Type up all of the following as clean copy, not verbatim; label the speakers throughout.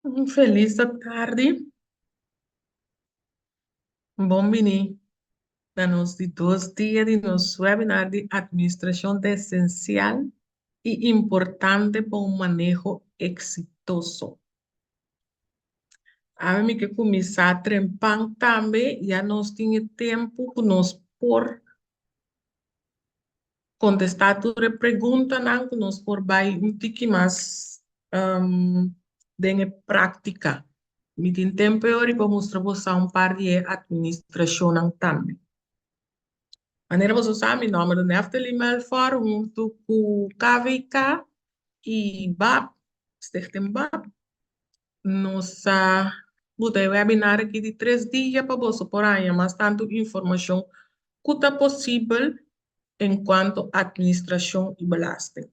Speaker 1: Un felis atardi. Bon bini na nos di dos dia di nos webinar di Administracion ta Esencial y Importante pa un Maneho Exitoso. Awe mi ke kuminsá trempan tambe, ya nos tin e tempu ku nos por kontestá tur e preguntanan ku nos por bai un tiki mas den e práktika. Mi tin tempu e ora pa mustra boso un par di e atministrashonnan tambe. Manera boso sa, mi nòmber ta Neftali Melfor huntu ku KVK i bab, Stichting bab. Nos a buta e webinar aki di tres dia pa boso por haña mas tantu informashon ku ta posibel en kuanto atministrashon i belasting.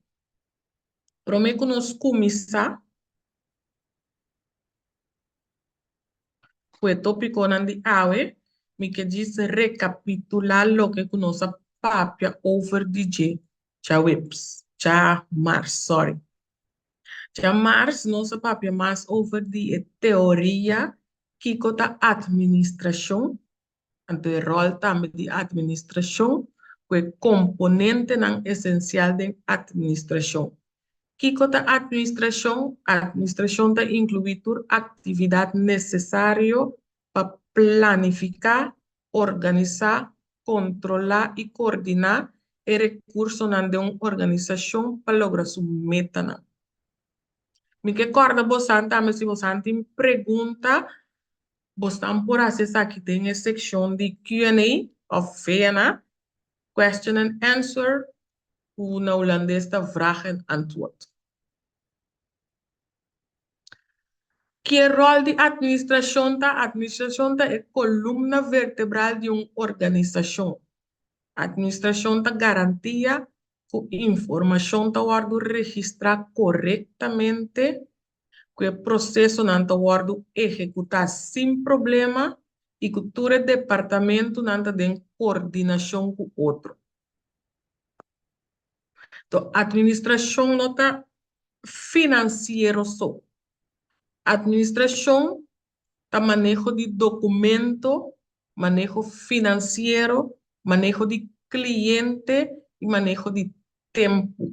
Speaker 1: Promé ku nos kuminsá ku e tópikonan di awe, mi ke djis rekapitulá loke ku nos a papia over di dje djaweps, djamars, sorry. Djamars nos a papia mas over di e teoria kiko ta atministrashon, anto e ròl tambe di atministrashon ku e komponentenan esensial den atministrashon. Kiko ta atministrashon? Atministrashon ta inkluí tur aktividat nesesario pa planifiká, organisá, kontrolá i koordiná e rekursonan den un organisashon pa logra su metanan. Mi ke kòrda bosan tambe si bosan tin pregunta, bosnan por hasi esaki den e sekshon di Q and A òf V and A, question and answer, ku na hulandes ta vraag en antwoord. Ki e ròl di atministrashon ta? Atministrashon ta e kolumna vertebral di un organisashon. Atministrashon ta garantia ku informashon ta wòrdu registrá korektamente, ku e prosesonan ta wòrdu ehekutá sin problema i ku tur e departamentunan ta den kordinashon ku otro. To atministrashon no ta finansiero so. Atministrashon ta maneho di dokumento, maneho finansiero, maneho di kliente i maneho di tempu.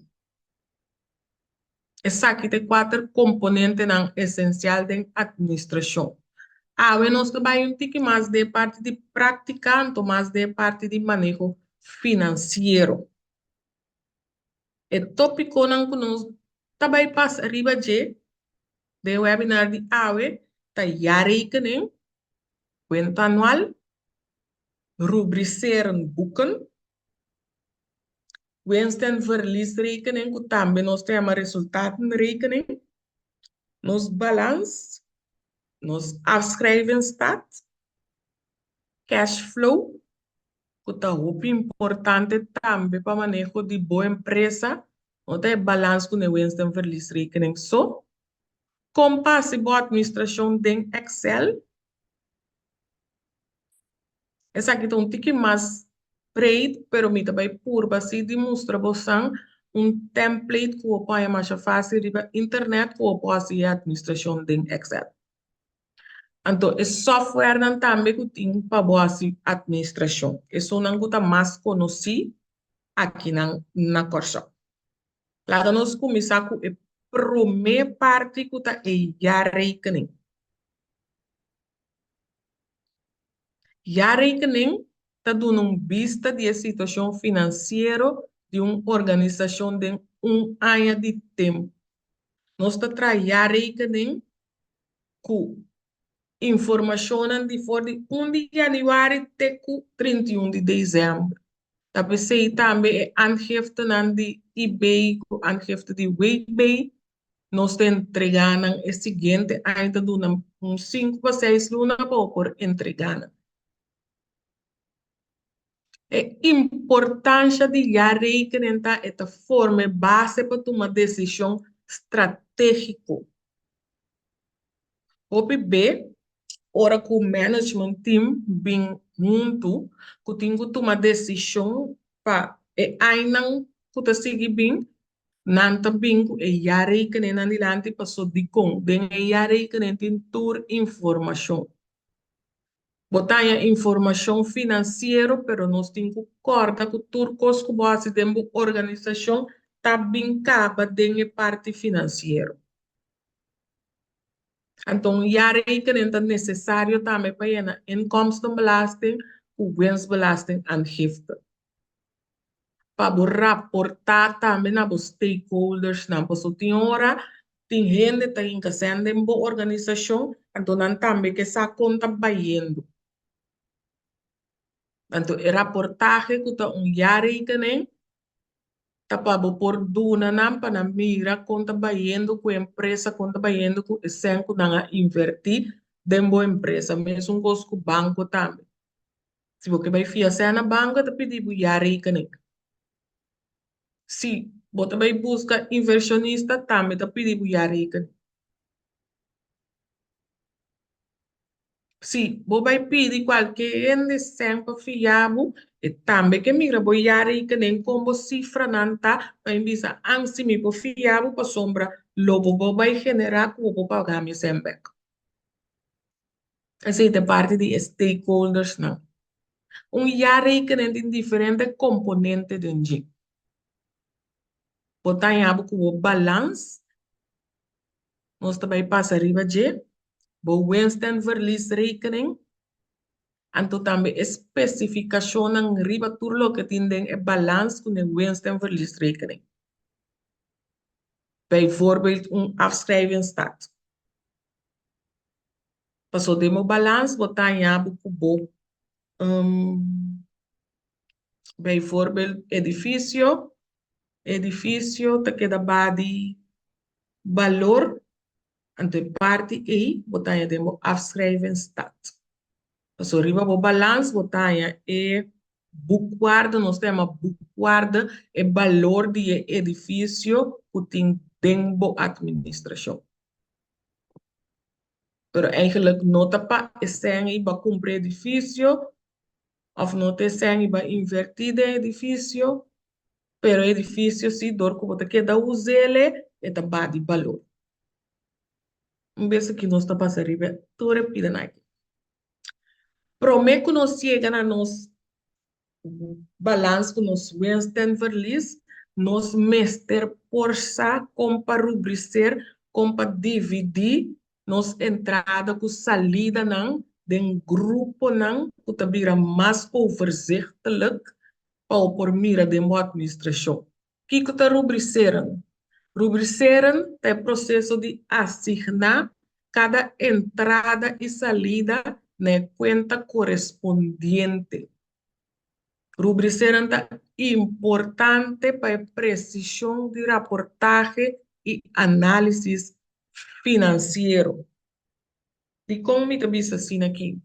Speaker 1: Esaki ta e kuater komponentenan esensial den atministrashon. Awe nos ta bai un tiki mas den e parti di práktika anto mas den e parti di maneho finansiero. E tópikonan ku nos ta bai pasa riba dje den e webinar di awe ta jaarrekening, kuenta anual, rubriceren boeken, Winst en verliesrekening ku tambe nos ta yama resultatenrekening, nos balans, nos afschrijvingsstaat, cash flow, ku ta hopi importante tambe pa maneho di bo empresa, no ta e balans ku e winst en verliesrekening so. Kon pa hasi bo atministrashon den Excel? Esaki ta un tiki mas breed, pero mi ta bai purba si di mustra bosan un template ku bo por haña masha fásil riba internet ku bo por hasi e atministrashon den Excel. Anto e softwarenan tambe ku tin pa bo hasi atministrashon, esunnan ku ta mas konosí akinan na Kòrsou. Laga nos kuminsá ku e promé parti ku ta e jaarrekening. Jaarrekening ta duna un bista di e situashon finansiero di un organisashon den un aña di tempu. Nos ta traha jaarrekening ku informashonnan di for di un di yanüari te ku 31 di desèmber. Ta p'esei tambe e aangiftenan di IB ku aangifte di WB nos ta entregá nan e siguiente aña ta duna un sinku pa seis luna pa bo por entregá nan. E importansha di jaarrekening ta e ta forma e base pa tuma desishon stratégiko. Hopi be ora ku management team bin huntu ku tin ku tuma desishon pa e añanan ku ta sigui bin. Nan ta bin ku e jaarrekening nan dilanti paso dikon den e jaarrekening tin tur informashon. Bo ta haña informashon finansiero pero nos tin ku kòrda ku tur kos ku bo hasi den bo organisashon ta bin kaba den e parti finansiero. Anto un jaarrekening ta nesesario tambe pa yena inkomstenbelasting ku winstbelastingaangifte. Pa bo raportá tambe na bo stakeholdersnan pasobra tin ora tin hende ta hinka sèn den bo organisashon anto nan tambe ke sa kon ta bayendo. Anto e raportahe ku ta un jaarrekening ta pa bo por duna nan pa nan mira kon ta bayendo ku e empresa, kon ta bayendo ku e sèn ku nan a invertí den bo empresa. Mesun kos ku banko tambe. Si bo ke bai fia sèn na banko e ta pidi bo jaarrekening. Si bo ta bai buska invershonista tambe ta pidi bo jaarrekening. Si bo bai pidi kualke hende sèn pa fia bo, e tambe ke mira bo jaarrekening kon bo sifranan ta pa e bisa, an si mi por fia bo pasobra lo bo bo bai generá ku bo por paga mi sèn bèk. Esei ta parti di e stakeholdersnan. Un jaarrekening tin diferente komponente den dje. Bo ta haña bo ku bo balans, nos ta bai pasa riba dje, bo winst en verliesrekening, anto tambe e spesifikashonnan riba tur loke tin den e balans ku den winst en verliesrekening. Bijvoorbeeld un afschrijvingsstaat. Paso den bo balans bo ta haña bo ku bo bijvoorbeeld edifisio, edifisio ta keda ba di balor, anto e parti ei bo ta haña den bo afschrijvingsstaat. Paso riba bo balans bo ta haña e boekwaarde, nos ta yama boekwaarde e balor di e edifisio ku tin den bo administrashon. Pero eigenlijk no ta pa e sèn ei ba kumpra edifisio òf no ta e sèn ei ba invertí den edifisio, pero e edifisio si dor ku bo ta keda us'el e ta ba di balor. Un bes aki nos ta pasa riba tur e pidanan aki. Promé ku nos yega na nos balans ku nos winst en verlies, nos mester por sa kon pa rubriseer, kon pa dividí nos entrada ku salidanan den gruponan ku ta bira mas overzichtelijk pa bo por mira den bo administrashon. Kiko ta rubriceren? Rubriceren ta e proseso di asigná kada entrada i salida na e kuenta korespondiente. Rubriceren ta importante pa e presishon di raportahe i análisis finansiero. Dikon mi ta bisa asina aki?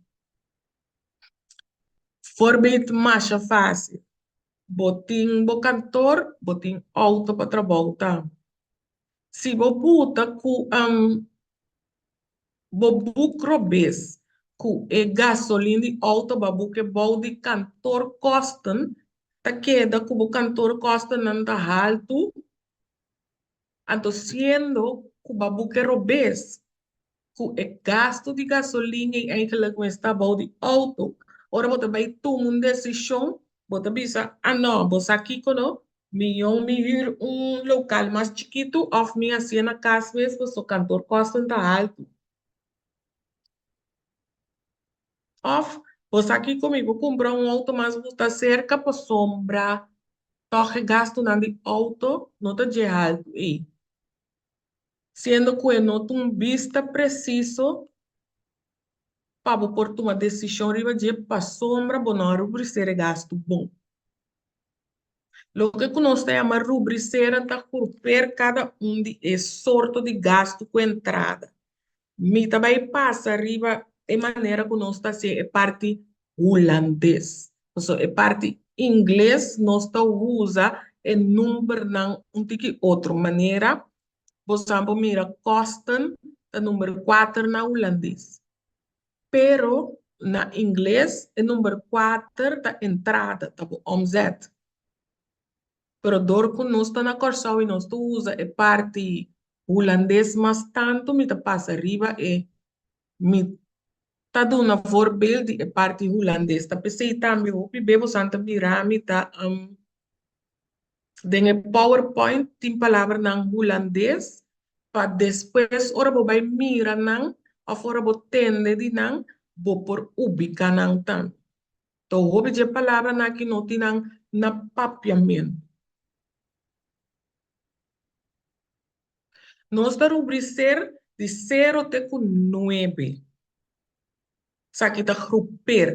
Speaker 1: Voorbeeld masha fásil. Bo tin bo kantor, bo tin outo pa trabou tambe. Si bo buta ku bo buk robes ku e gasolin di outo bo a buke bou di kantoorkosten, ta keda ku bo kantoorkostennan ta haltu. Anto siendo ku bo a buke robes ku e gastu di gasolin ei eigenlijk mester ta bou di outo, ora bo ta bai tuma un desishon bo ta bisa, ah no, bo sa kiko no, mihó mi hür un lokal mas chikitu òf mi hasié na kas mes pasobra kantoorkosten ta haltu. Òf, bo sa kiko mi por kumpra un outo mas ku ta serka pasobra tòg e gastunan di outo no ta dje haltu ei. Siendo ku e no ta un bista presiso pa bo por tuma desishon riba dje pasobra bo no a rubriser e gastu bon. Loke ku nos ta yama rubriseran ta grupeer kada un di e sorto di gastu ku entrada. Mi ta bai pasa riba e manera ku nos ta hasi e parti hulandes. Pasobra e parti ingles nos ta usa e numbernan un tiki otro manera. Bo sa por mira kosten ta number kuater na hulandes. Pero na ingles e number kuater ta entrada, ta bo omzet. Pero dor ku nos ta na Kòrsou i nos ta usa e parti hulandes mas tantu mi ta pasa riba e mi ta duna voorbeeld di e parti hulandes. Ta p'esei tambe hopi be bosan ta mira mi ta den e powerpoint tin palabranan hulandes pa despues ora bo bai mira nan òf ora bo tende di nan bo por ubika nan tambe. Ta hopi dje palabranan aki no tin nan na papiamentu. Nos ta rubricer di sero te ku nuebe. Esaki ta groepeer.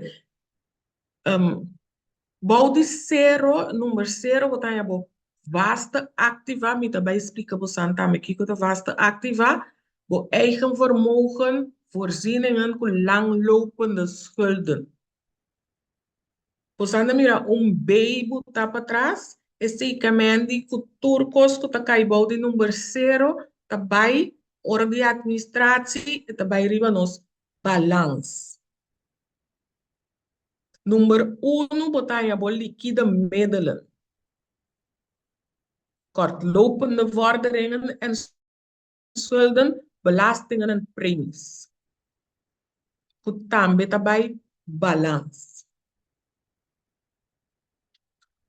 Speaker 1: Bou di sero, number sero, bo ta haña bo vaste activa. Mi ta bai splika bosan tambe kiko ta vaste activa. Bo eigen vermogen, voorzieningen ku langlopende schulden. Bosan ta mira un B botá patras, esei kemendi ku tur kos ku ta kai bou di number sero ta bai ora di administratie, e ta bai riba nos balans. Number unu bo ta haña bo liquide middelen, kortlopende vorderingen en schulden, belastingen en premies, ku tambe ta bai balans.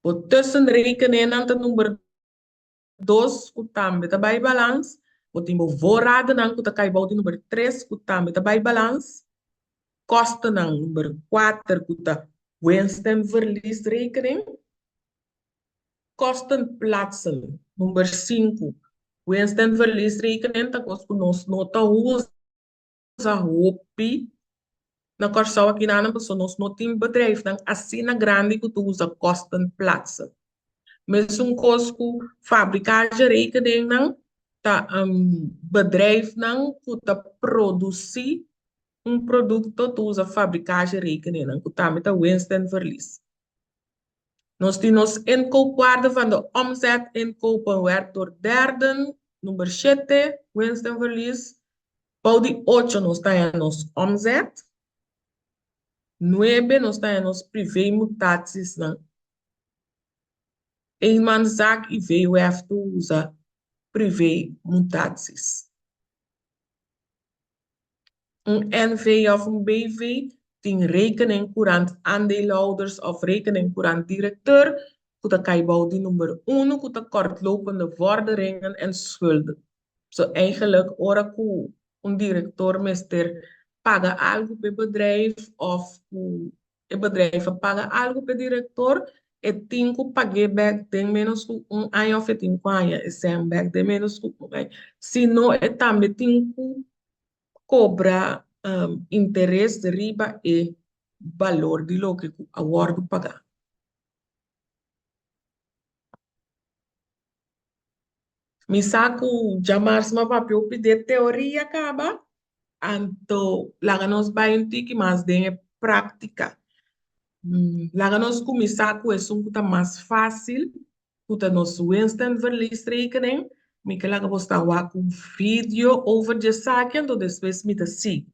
Speaker 1: Bo tussenrekeninnan ta number dos ku tambe ta bai balans. Bo tin bo voorradennan ku ta kai bou di number tres ku tambe ta bai balans. Kostennan number kuater ku ta winst en verliesrekening. Kostenplaatsen number sinku, winst en verliesrekening ta kos ku nos no ta usa hopi na Kòrsou akinanan pasobra nos no tin bedrijfnan asina grandi ku ta usa kostenplaatsen. Mesun kos ku fabrikagerekeningnan ta bedrijfnan ku ta produsí un produkto ta usa fabrikagerekeningnan ku tambe ta winst en verlies. Nos tin nos inkoopwaarde van de omzet, inkopen werk door derden, nummer shete, winst en verlies. Bou di ocho nos ta haña nos omzet. Nuebe nos ta haña nos privé-mutatiesnan. Eenmanszaak i VOF ta usa privé-mutaties. Un NV òf un BV tin rekening kurant aandeelhouders òf rekening kurant direkteur ku ta kai bou di number unu ku ta kortlopende vorderingen en schulden. So eigenlik ora ku un direktor mester paga algu pa e bedrijf òf ku e bedrijf a paga algu pa e direktor e tin ku pag'é bèk den ménos ku un aña òf e tin ku haña e sèn bèk den ménos ku un aña. Si no e tambe tin ku kobra interes riba e balor di loke ku a wòrdu pagá. Mi sa ku djamars mi a papia hopi di e teoria kaba, anto laga nos bai un tiki mas den e práktika. Laga nos kuminsá ku esun ku ta mas fásil, ku ta nos winst en verliesrekening. Mi ke laga bo sta wak un video over di esaki, anto despues mi ta sigui.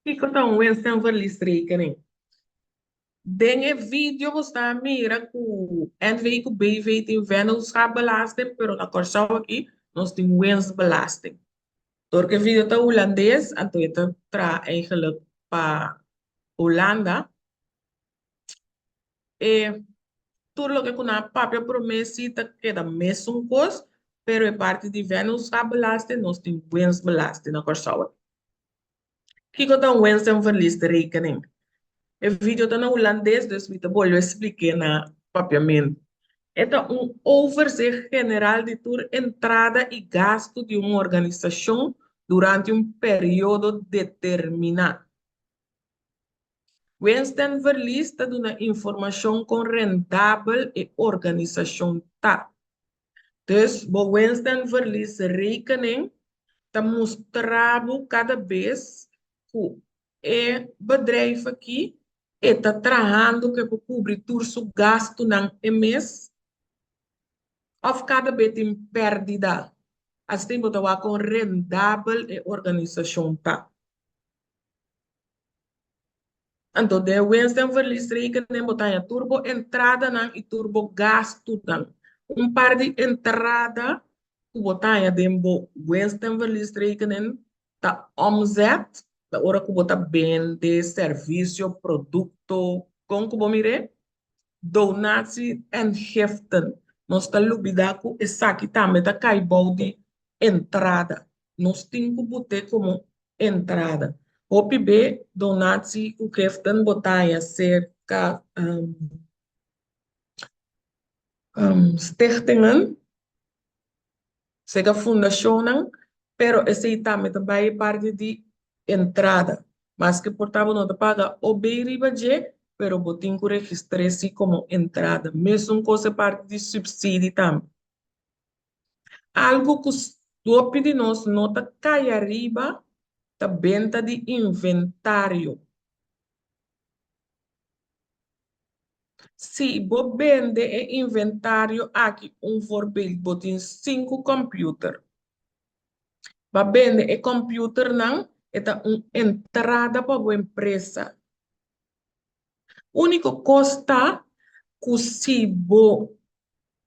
Speaker 1: Kiko ta un winst en verliesrekening? Den e video bo sta mira ku NV ku BV tin vennootschapbelasting, pero na Kòrsou aki nos tin winstbelasting. Dor ku e video ta hulandes, anto e ta traha eigenlijk pa Hulanda. E tur loke ku nan a papia promé si ta keda mesun kos, pero e parti di vennootschapbelasting nos tin winstbelasting na Kòrsou aki. Kiko ta un winst en verliesrekening? E video ta na hulandes, dus mi ta bolbe splik'é na papiamentu. E ta un overzicht general di tur entrada i gastu di un organisashon durante un periodo determiná. Winst en verlies ta duna informashon kon rendabel e organisashon ta. Dus bo winst en verliesrekening ta mustra bo kada bes ku e bedrijf aki e ta trahando ku e por kubri tur su gastunan e mes òf kada be tin pèrdida. Asina bo ta wak kon rendabel e organisashon ta. Anto den winst en verliesrekening bo ta haña tur bo entradanan i tur bo gastunan. Un par di entrada ku bo ta haña den bo winst en verliesrekening ta omzet, ta ora ku bo ta bende servisio, produkto, kon ku bo mir'é, donatie en giften. Nos ta lubidá ku esaki tambe ta kai bou di entrada. Nos tin ku bot'é komo entrada. Hopi be donatie ku giften bo ta haña serka stichtingen, serka fundashonnan, pero esei tambe ta bai e parti di entrada. Maske por ta bo no ta paga OB riba dje, pero bo tin ku registr'é si komo entrada. Mesun kos e parti di supsidi tambe. Algu ku hopi di nos no ta kai ariba ta benta di inventario. Si bo bende e inventario aki un voorbeeld bo tin sinku kòmpiuter. Bo a bende e kòmpiuternan e ta un entrada pa bo empresa. Úniko kos ta ku si bo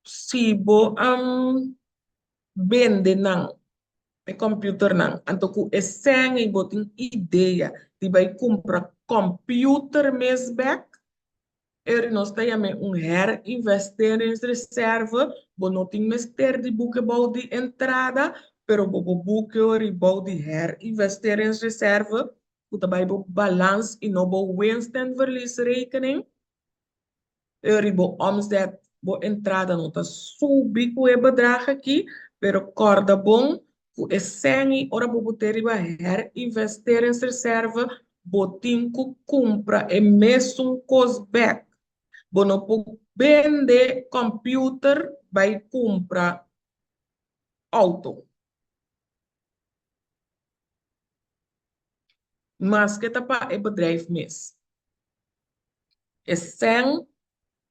Speaker 1: si bo bende nan e kòmpiuternan anto ku e sèn ei bo tin idea di bai kumpra kòmpiuter mes bèk, eri nos ta yam'é un herinvesteringsreserve, bo no tin mester di buke bou di entrada, pero bo por buke ori bou di herinvesteringsreserve ku ta bai bo balans i no bo winst en verliesrekening, eri bo omzet, bo entrada no ta subi ku e bedrag aki, pero kòrda bon ku e sèn ei ora bo bot'é riba herinvesteringsreserve bo tin ku kumpra e mesun kos bèk. Bo no por bende kòmpiuter bai kumpra outo. Maske ta pa e bedrijf mes. E sèn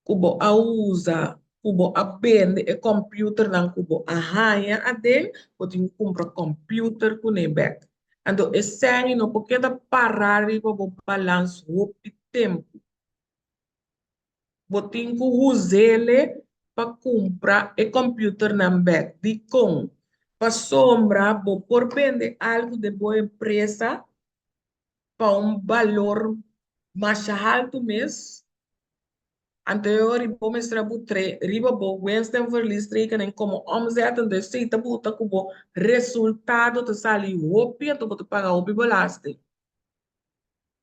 Speaker 1: ku bo a usa, ku bo a bende e kòmpiuternan ku bo a haña aden, bo tin ku kumpra kòmpiuter kuné bèk. Anto e sèn ei no por keda pará riba bo balans hopi tempu. Bo tin ku us'ele pa kumpra e kòmpiuternan bèk. Dikon? Pasobra bo por bende algu den bo empresa pa un balor masha haltu mes, anto e ora bo mester a butr'é riba bo winst en verliesrekening komo omzet, anto esei ta buta ku bo resultado ta sali hopi, anto bo ta paga hopi belasting.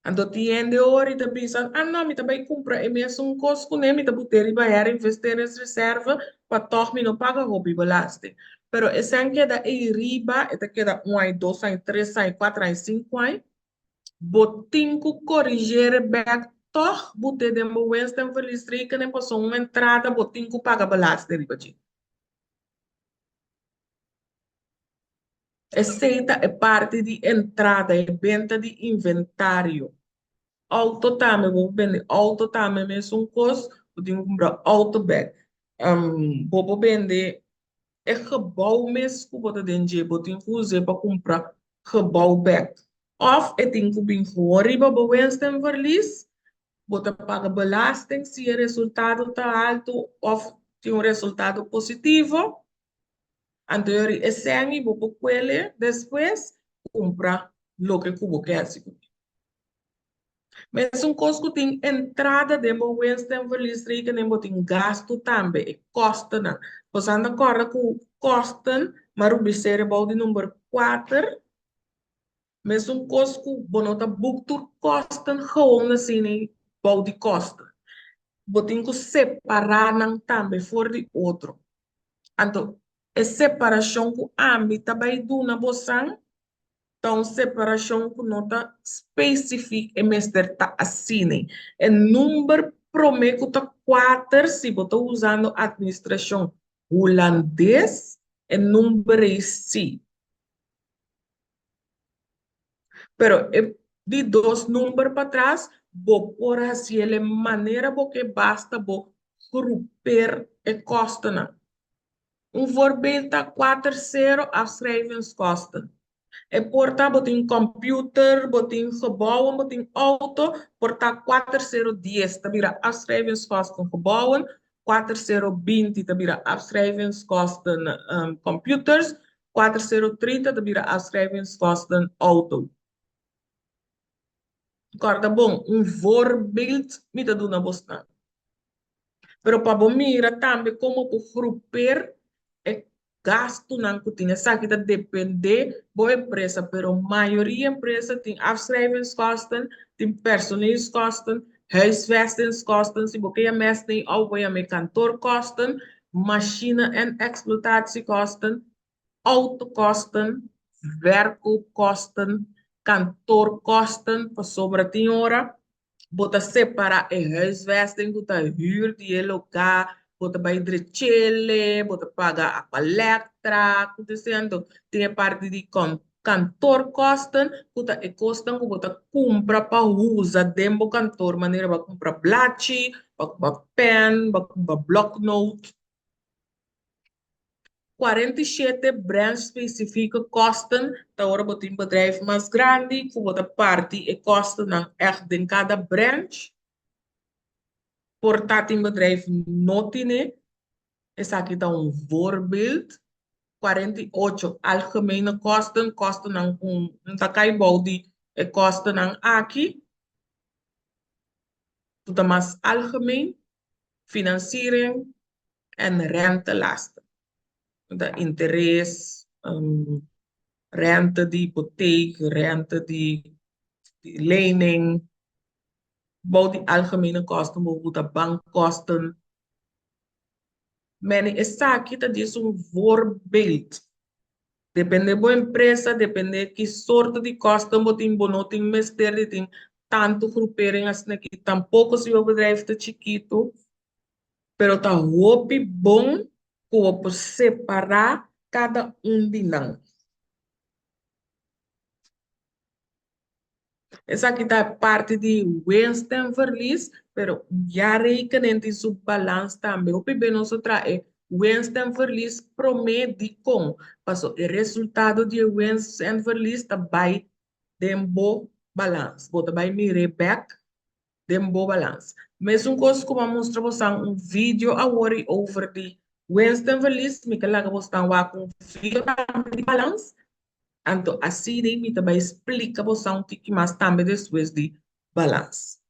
Speaker 1: Anto tin hende ora i ta bisa, Ah no, mi ta bai kumpra e mesun kos kuné, mi ta but'é riba herinvesteringsreserve pa tòg mi no paga hopi belasting. Pero esei keda ei riba, e ta keda un aña, dos aña, tres aña, kuater aña, sinku aña. Bo tin ku koriger'e bèk tòg but'é den bo winst en verliesrekening pasobra un entrada bo tin ku paga belasting riba dje. Esei ta e parti di entrada, e benta di inventario. Auto tambe, bo por bende auto tambe mesun kos, bo tin ku kumpra auto bèk. Bo por bende e gebou mes ku bo ta den dje, bo tin ku us'é pa kumpra gebou bèk. Òf e tin ku bin gewoon riba bo winst en verlies, bo ta paga belasting si e resultado ta haltu òf tin un resultado positivo. Anto yori e sèn i bo por kuele despues kumpra loke ku bo ke hasi kuné. Mesun kos ku tin entrada den bo winst en verliesrekening bo tin gastu tambe, e kòstenan. Boso anda kòrda ku kòsten m'a rubisera bou di number kuater. Mesun kos ku bo no ta boek tur kòsten gewoon asina bou di kòsten. Bo tin ku separá nan tambe for di otro. Anto e separashon ku ami ta bai duna bosan ta un separashon ku no ta spesifik e mester ta asina. E number promé ku ta kuater si bo ta usando atministrashon hulandes e number ei si. Pero e di dos number patras bo por haciele manera bo ke basta bo groepeer e kostennan. Un voorbeeld ta kuater sero afschrijvingskosten. E por ta bo tin computer, bo tin gebouwen, bo tin auto, por ta kuater sero dies ta bira afschrijvingskosten gebouwen, kuater sero binti ta bira afschrijvingskosten computers, Kuater sero trinta ta bira afschrijvingskosten auto. Kòrda bon, un voorbeeld mi ta duna bosnan. Pero pa bo mira tambe komo bo groepeer e gastunan ku tin. Esaki ta depende bo empresa, pero mayoria empresa tin afschrijvingskosten, tin personeelskosten, huisvestingskosten, si bo ke yama esei òf bo yama e kantoorkosten, machine en exploitatiekosten, autokosten, verkoopkosten, kantoorkosten, pasobra tin ora bo ta separa e huisvesting ku ta huur di e loka, bo ta bai drechele, bo ta paga Aqualectra, ku ta esei anto tin e parti di kantoorkosten ku ta e kosnan ku bo ta kumpra pa usa den bo kantoor manera bo a kumpra blachi, bo a kumpra pen, bo a kumpra blòknout. 47 branch spesifike kosten ta ora bo tin bedrijf mas grandi ku bo ta parti e kostennan ègt den kada branch. Por ta tin bedrijf no tine. Esaki ta un voorbeeld. 48 algemene kosten, kostennan ku no ta kai bou di e kostennan aki, ku ta mas algemeen, financiering en rentelasten. Ku ta interes, rente di hipoteek, rente di lening. Bou di algemene kosten bo ta bankkosten. Mene esaki ta djis un voorbeeld. Depende bo empresa, depende ki sorto di kosten bo tin, bo no tin mester di tin tantu groepering asina aki tampoko si bo bedrijf ta chikitu, pero ta hopi bon ku bo por separa kada un di nan. Esaki ta e parti di winst en verlies, pero ya rekening tin su balans tambe. Hopi be nos a traha e winst en verlies prome dikon? Paso e resultado di e winst en verlies ta bai den bo balans. Bo ta bai mir'é bek den bo balans. Mesun kos ku a mustra bosan un video awor i over di winst en verlies, mi ke laga bosnan wak un video tambe di balans. Anto asina mi ta bai splika bosan un tiki mas tambe despues di balans.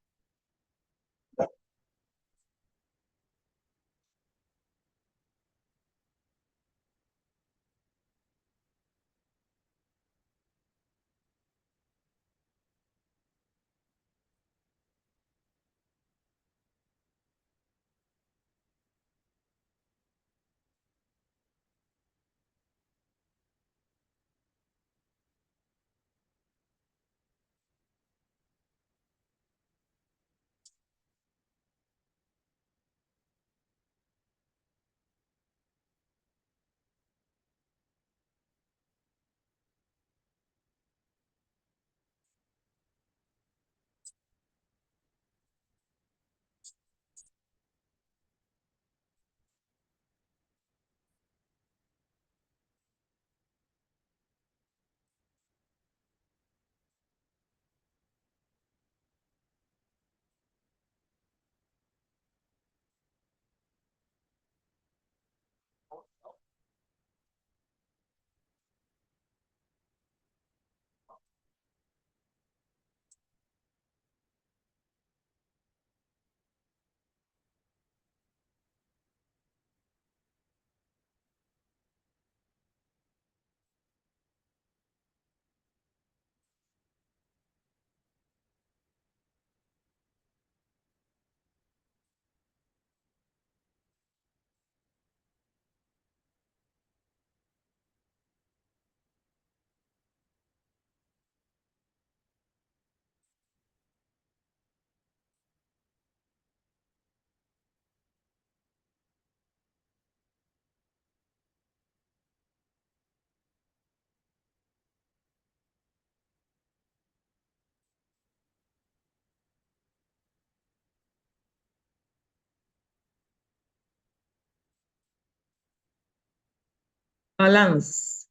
Speaker 1: Balans.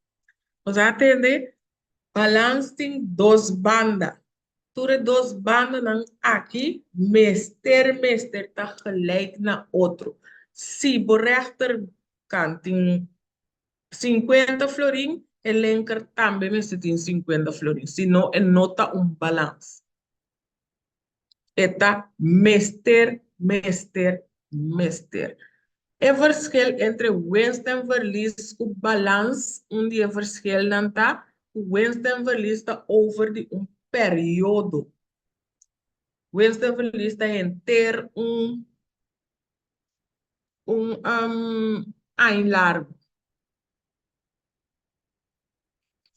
Speaker 1: Nos a tende, balans tin dos banda. Tur e dos bandanan aki mester mester ta gelijk na otro. Si bo rechterkant tin sinkuenta florin, e linker tambe mester tin sinkuenta florin, si no e no ta un balans. E ta mester, mester, mester. E verschil entre winst en verlies ku balans, un di e verschilnan ta ku winst en verlies ta over di un periodo. Winst en verlies ta henter un un aña largu.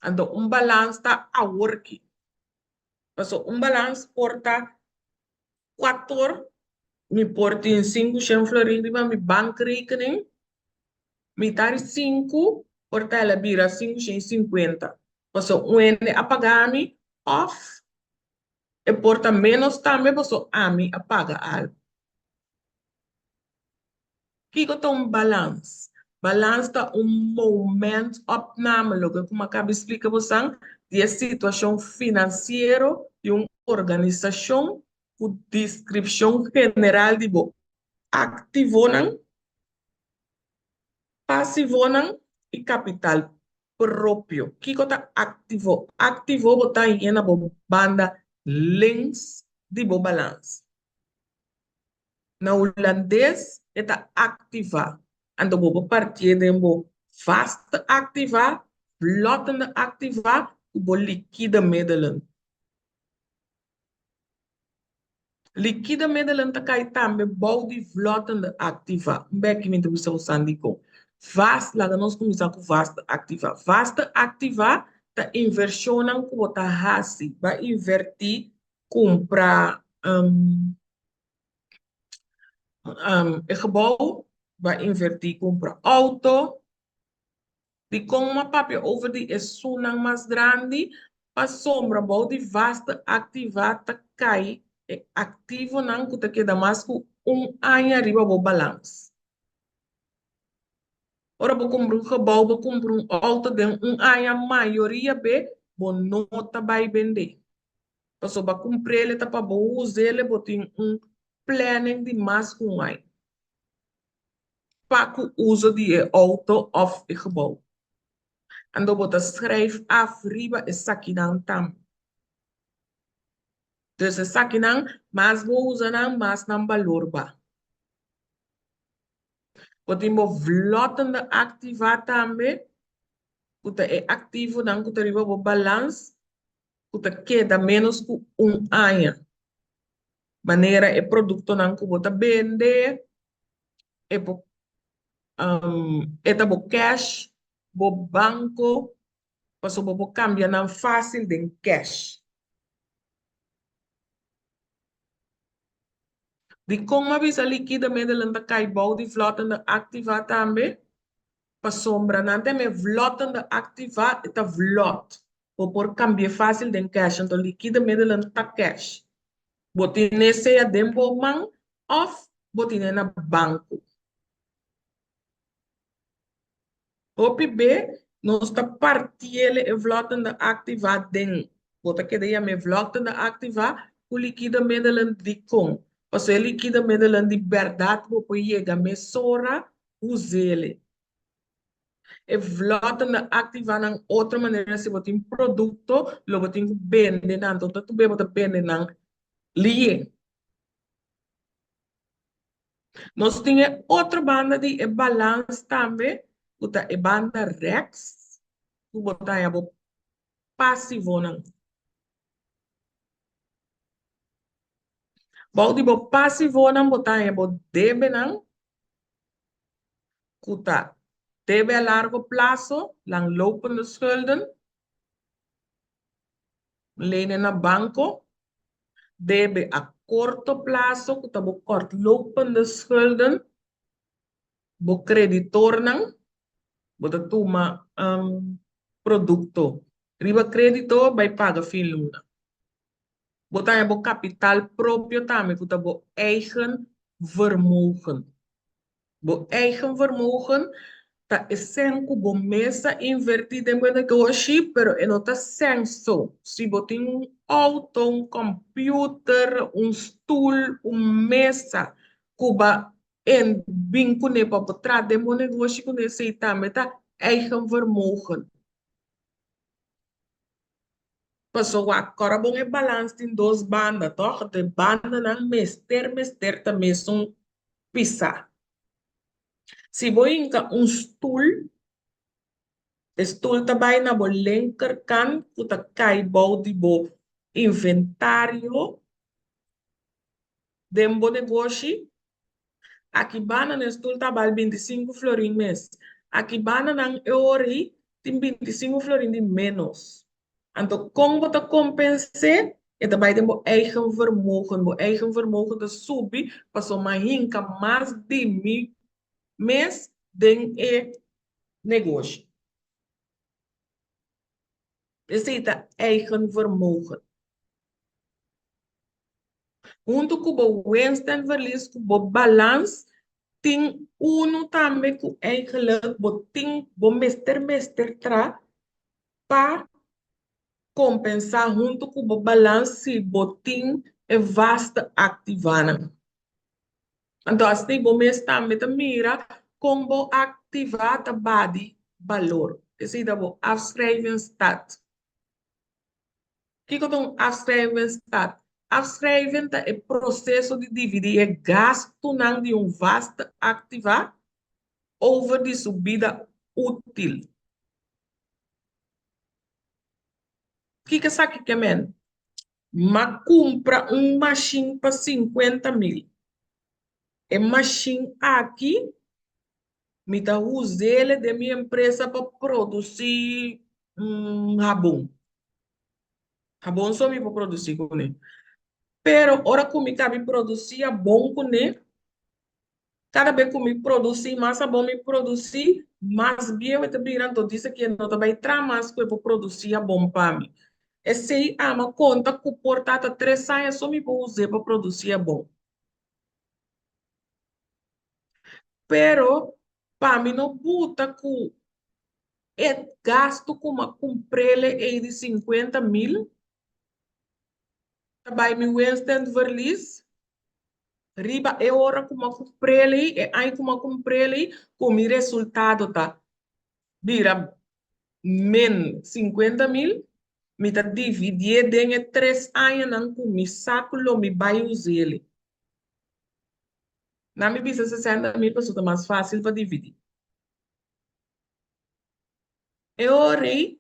Speaker 1: Anto un balans ta aworki. Paso un balans por ta kuator, mi por tin sinku shen florin riba mi bankrekening, mitar di sinku por ta el a bira sinku shen i sinkuenta. Paso un hende a paga mi òf e por ta ménos tambe paso ami a paga algu. Kiko ta un balans? Balans ta un momentopname, loke ku mi a kaba di splika bosan, di e situashon finansiero di un organisashon ku deskripshon general di bo aktivonan, pasivonan i kapital propio. Kiko ta aktivo? Aktivo bo ta yena bo banda links di bo balans. Na hulandes e ta activa. Anto bo por partié den bo vaste activa, vlottende activa ku bo liquide middelen. Liquide middelen ta kai tambe bou di vlottende activa. Un beki mi ta bisa bo san dikon. Vast, laga nos kuminsá ku vaste activa. Vaste activa ta invershonnan ku bo ta hasi. Bo a invertí kumpra e gebou, bo a invertí kumpra outo. Dikon mi a papia over di esunnan mas grandi? Pasobra bou di vaste aktivá ta kai e aktivonan ku ta keda mas ku un aña riba bo balans. Ora bo kumpra un gebou, bo kumpra un outo den un aña mayoria be bo no ta bai bendé. Pasobra bo a kumpr'el e ta pa bo us'el e bo tin un planning di mas ku un aña pa ku uso di e outo òf e gebou. Anto bo ta skrijf af riba esakinan tambe. Dus esakinan mas bo usa nan mas nan balor ba. Bo tin bo vlottende activa tambe ku ta e aktivonan ku ta riba bo balans ku ta keda ménos ku un aña. Manera e produktonan ku bo ta bende, e bo e ta bo cash, bo banko, pasobra bo por kambia nan fásil den cash. Dikon mi a bisa likida middelen ta kai bou di vlottende activa tambe? Pasobra nan ta e vlottende activa e ta vlot. Bo por cambi'e facil den cash, anto liquide middelen ta cash. Bo tine sea den bo man of bo tine na banco. Hopi be nos ta partiele e vlottende activa den, bo ta keda yama e vlottende activa cu liquide middelen dicon? Pasobra e liquide middelen di berdad bo por yega mesora usele. E vlottende activa nan otro manera si bo tin producto lo bo tin cu bende nan, anto ta tur be bo ta bende nan liye. Nos tin e otro banda di e balans tambe, ku ta e banda rèks, ku bo ta haña bo pasivonan. Bou di bo pasivonan bo ta haña bo debenan, ku ta debe a largo plaso, langlopende schulden, lenen na banko, debe a korto plaso ku ta bo kortlopende schulden, bo kreditornan, bo ta tuma produkto riba kredito bai paga fin luna. Bo ta haña bo kapital propio tambe ku ta bo eigen vermogen. Bo eigen vermogen. Ta e sèn ku bo mes a invertí den bo negoshi, pero e no ta sèn so. Si bo tin un outo, un kòmpiuter, un stul, un mesa ku bo a bin kuné pa bo traha den bo negoshi kuné, esei tambe ta eigen vermogen. Pasobra wak kòrda bon e balans tin dos banda tòg, de bandanan mester mester ta mesun pisá. Si bo hinka un stul, e stul ta bai na bo linkerkant ku ta kai bou di bo inventario den bo negoshi. Aki banda nan e stul ta bal 25 florin mes. Aki banda nan e ora ei tin 25 florin di ménos. Anto kon bo ta kompens'é? E ta bai den bo eigen vermogen. Bo eigen vermogen ta subi pasobra mi a hinka mas di mi mes den e negoshi. Esei ta eigen vermogen. Huntu ku bo winst en verlies ku bo balans tin unu tambe ku eigenlijk bo tin bo mester mester tra pa kompensá huntu ku bo balans si bo tin e vaste aktivanan. Anto asina bo mes tambe ta mira kon bo aktivá ta badi balor. Esei ta bo afschrijvingsstaat. Kiko ta un afschrijvingsstaat? Afschrijven ta e proseso di dividí e gastunan di un vaste aktivá over di su bida útil. Kiko esaki ke men? M'a kumpra un mashin pa 50 mil. E mashin aki mi ta us'el den mi empresa pa produsí habon. Habon so mi por produsí kuné. Pero ora ku mi kabi produsí habon kuné, Kada be ku mi produsí, mas abon mi produsí, mas bieu e ta bira, anto dise ku e no ta bai traha mas ku e por produsí abon pa mi. Esei ama konta ku por ta ta tres aña so mi por us'é pa produsí abon. Pero pa mi no buta ku e gastu ku mi a kumpr'el ei di 50.000 ta bai mi winst en verlies. Riba e ora ku m'a kumpr'el ei, e aña ku m'a kumpr'el ei, ku mi resultado ta bira min 50.000, mi ta dividié den e tres añanan ku mi sa ku lo mi bai us'el. Nan mi bisa 60.000 pasobra ta mas fásil pa dividí. E ora ei,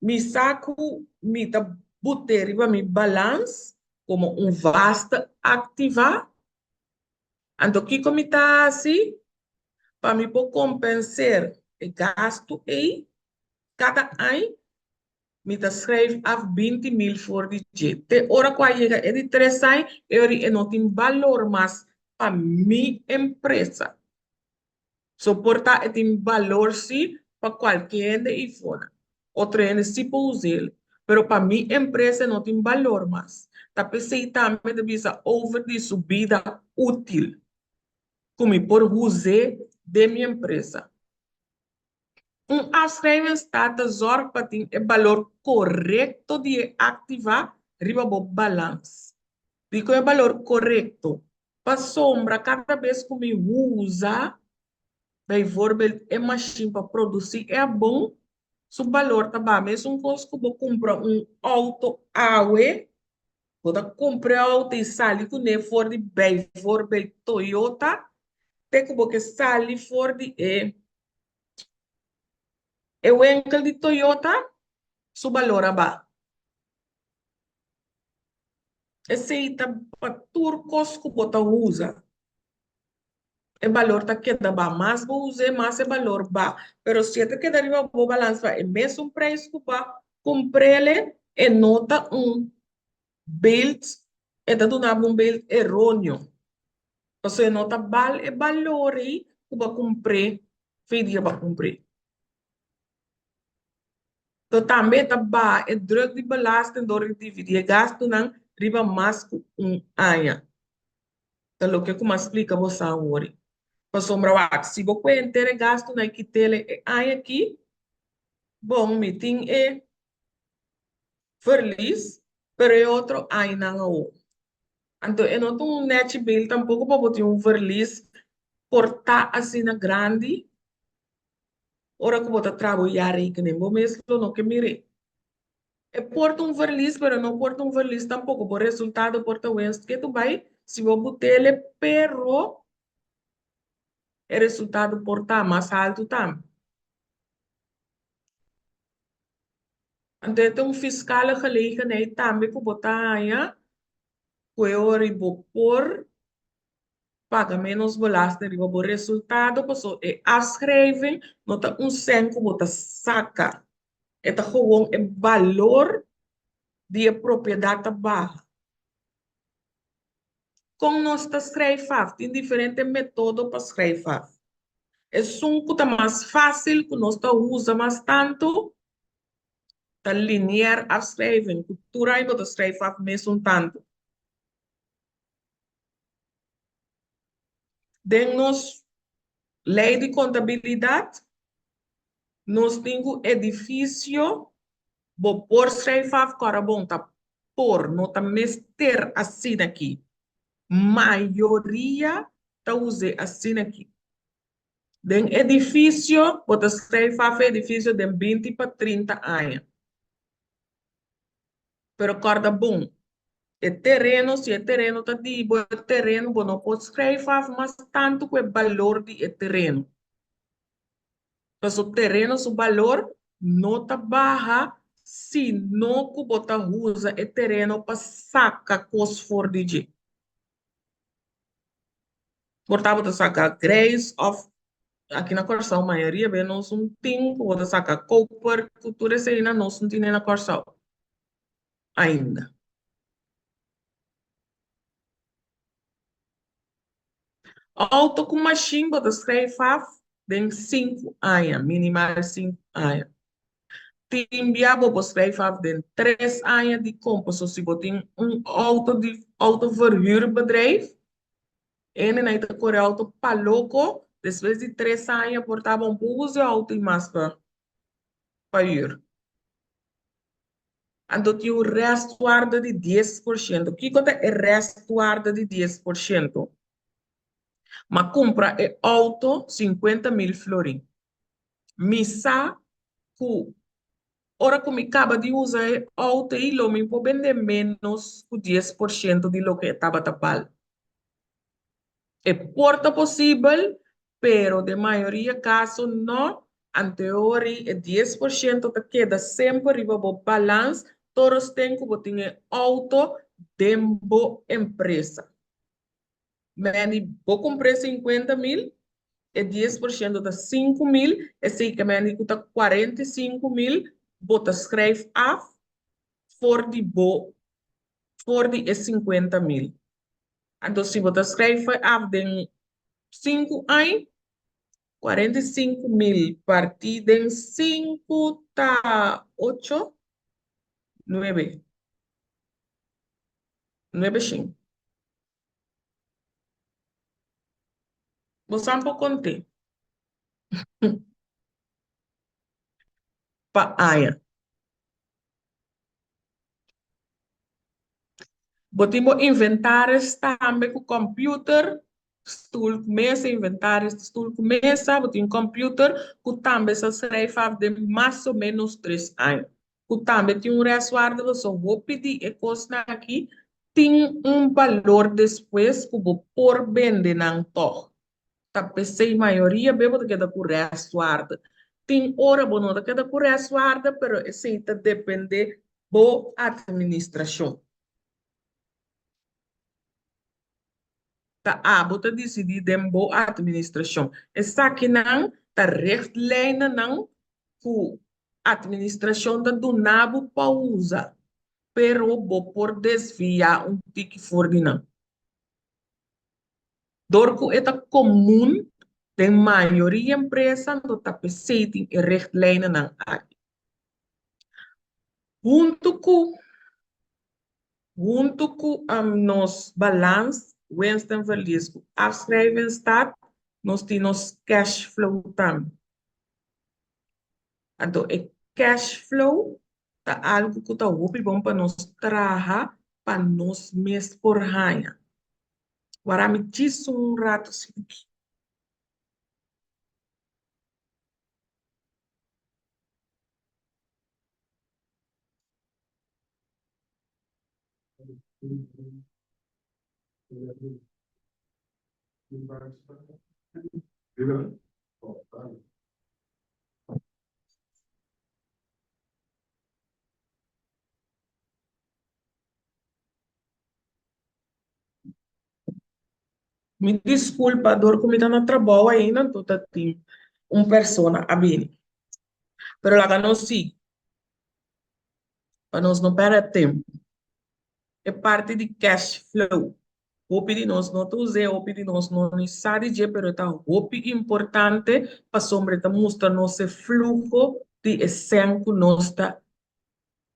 Speaker 1: mi sa ku mi ta but'é riba mi balans komo un vaste aktivá. Anto kiko mi ta hasi pa mi por kompenser e gastu ei? Kada añ mi ta skrijf af 20.000 for di dje. Te ora ku a yega e di tres añ, e ora ei e no tin balor mas pa mi empresa. So por ta e tin balor si pa cualke hende y fona. Otro hende si por us'el, pero pa mi empresa e no tin balor mas. Ta p'esey tambe ta bisa over di su bida util cu mi por us'e den mi empresa. Un afschrijvingsstaat ta zorg pa tin e balor korekto di e aktiva riba bo balans. Dikon e balor korekto? Pasobra kada bes ku mi usa bijvoorbeeld e mashin pa produsí e abon, su balor ta baha. Mesun kos ku bo kumpra un outo awe, bo ta kumpra e outo i sali kuné for di bijvoorbeeld Toyota, te ku bo ke sali for di e e winkel di Toyota, su balor a baha. Esei ta pa tur kos ku bo ta usa. E balor ta keda ba. Mas bo us'é, mas e balor ba. Pero si e ta keda riba bo balans pa e mesun preis ku bo a kumpr'el, e no ta un beeld, e ta duna bo un beeld eróneo. Pasobra e no ta bal e balor ei ku bo a kumpr'é fe dia bo a kumpr'é. To tambe ta baha e druk di belasting dor di dividi e gastunan riba mas ku un aña. Ta loke ku m'a splika boso awor. Pasobra wak, si bo kue henter e gastunan i kit'el e aña akí, bon, mi tin e verlies, pero e otro añanan awor. Anto e no ta un nechi beeld tampoko pa bo tin un verlies por ta asina grandi ora ku bo ta traha bo jaarrekening. Bo mes lo no ke mir'é. E por ta un verlies, pero e no por ta un verlies tampoko. Bo resultado por ta winst ke tu bai si bo but'el, pero e resultado por ta mas haltu tambe. Anto e ta un fiskale gelegenheid tambe ku bo ta haña ku e ora i bo por paga ménos belasting riba bo resultado pasobra e afschrijving no ta un sèn ku bo ta saka, e ta gewoon e balor di e propiedat ta baha. Kon nos ta schrijf af? Tin diferente metodo pa schrijf af. Esun ku ta mas fásil ku nos ta usa mas tantu ta lineair afschrijving, ku tur aña bo ta schrijf af mesun tantu. Den nos lei di kontabilidat nos tin ku edifisio bo por schrijf af kòrda bon ta por, no ta mester asina aki. Mayoria ta us'é asina aki. Den edifisio bo ta schrijf af e edifisio den binti pa 30 aña. Pero kòrda bon, e tereno, si e tereno ta di bo, e tereno bo no por schrijf af mas tantu ku e balor di e tereno. Pasobra tereno su balor no ta baha si no ku bo ta usa e tereno pa saka kos for di dje. Por ta bo ta saka grijs òf aki na Kòrsou mayoria be nos un tin ku bo ta saka koper ku tur eseinan nos no tine na Kòrsou ainda. Outo ku mashin bo ta skrijf af den sinku aña, minimal sinku aña. Tin bia bo por skrijf af den tres aña dikon? Pasobra si bo tin un outo di outoverhuurbedrijf, Hende nan ta kore auto pa loko, despues di tres aña por taba un poco usa e auto i mas pa pa hür. Anto tin un restwaarde di 10%. Kiko ta e restwaarde di 10%? M'a kumpra e auto 50.000 florin. Mi sa ku ora ku mi kaba di usa e auto ei lo mi por bende ménos ku 10% di loke e tabata bal. E por ta posibel, pero den mayoria kaso no, anteori e 10% ta keda semper riba bo balans toros ten ku bo tin e auto den bo empresa. Manny, bo kumpr'é 50.000, e 10% ta 5.000, esei ke meni ku ta 45.000 bo ta skrijf af for di bo for di e 50.000. Anto si bo ta skrijf af den sinku añ, 45.000 partí den sinku ta ocho, nuebe, nuebe shin. Bo sa por kont'é pa aña. Bo tin bo inventaris tambe ku kòmpiuter, stul ku mesa, inventaris di stul ku mesa, bo tin kòmpiuter ku tambe sa schrijf af den mas o ménos tres aña. Ku tambe tin un restwaarde pasobra hopi di e kosnan aki tin un balor despues ku bo por bende nan tòg. Ta p'esei mayoria be bo ta keda ku restwaarde. Tin ora bo no ta keda ku restwaarde, pero esei ta depende bo atministrashon. Ta abo ta disidí den bo atministrashon. Esakinan ta richtlijnennan ku atministrashon ta duna bo pa usa, pero bo por desviá un tiki for di nan. Dor ku e ta komun den mayoria empresa no ta p'esei tin e richtlijnennan aki. Huntu ku huntu ku nos balans, winst en verlies ku afschrijving staat. Nos tin nos cash flow tambe. Anto e cash flow ta algu ku ta hopi bon pa nos traha pa nos mes por haña. Wara mi djis un ratu sinki. Mi disculpa dor cu mi ta na trabou ainda anto ta tin un persona a bini. Pero laga nos sigui pa nos no perde tempo. E parti di cash flow hopi di nos no ta us'e, hopi di nos no ni sa di dje pero e ta hopi importante pasobra e ta mustra nos e fluho di e sèn cu nos ta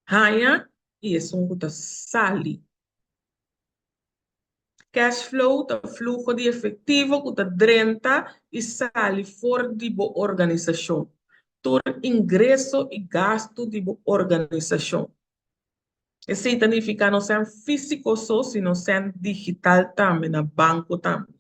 Speaker 1: haña y esun cu ta sali. Cash flow ta fluho di efectivo cu ta drenta y sali for di bo organisacion. Tur ingreso y gasto di bo organisacion. Esey ta nifica no sean fisico so, sino sean digital tambe, na banco tambe.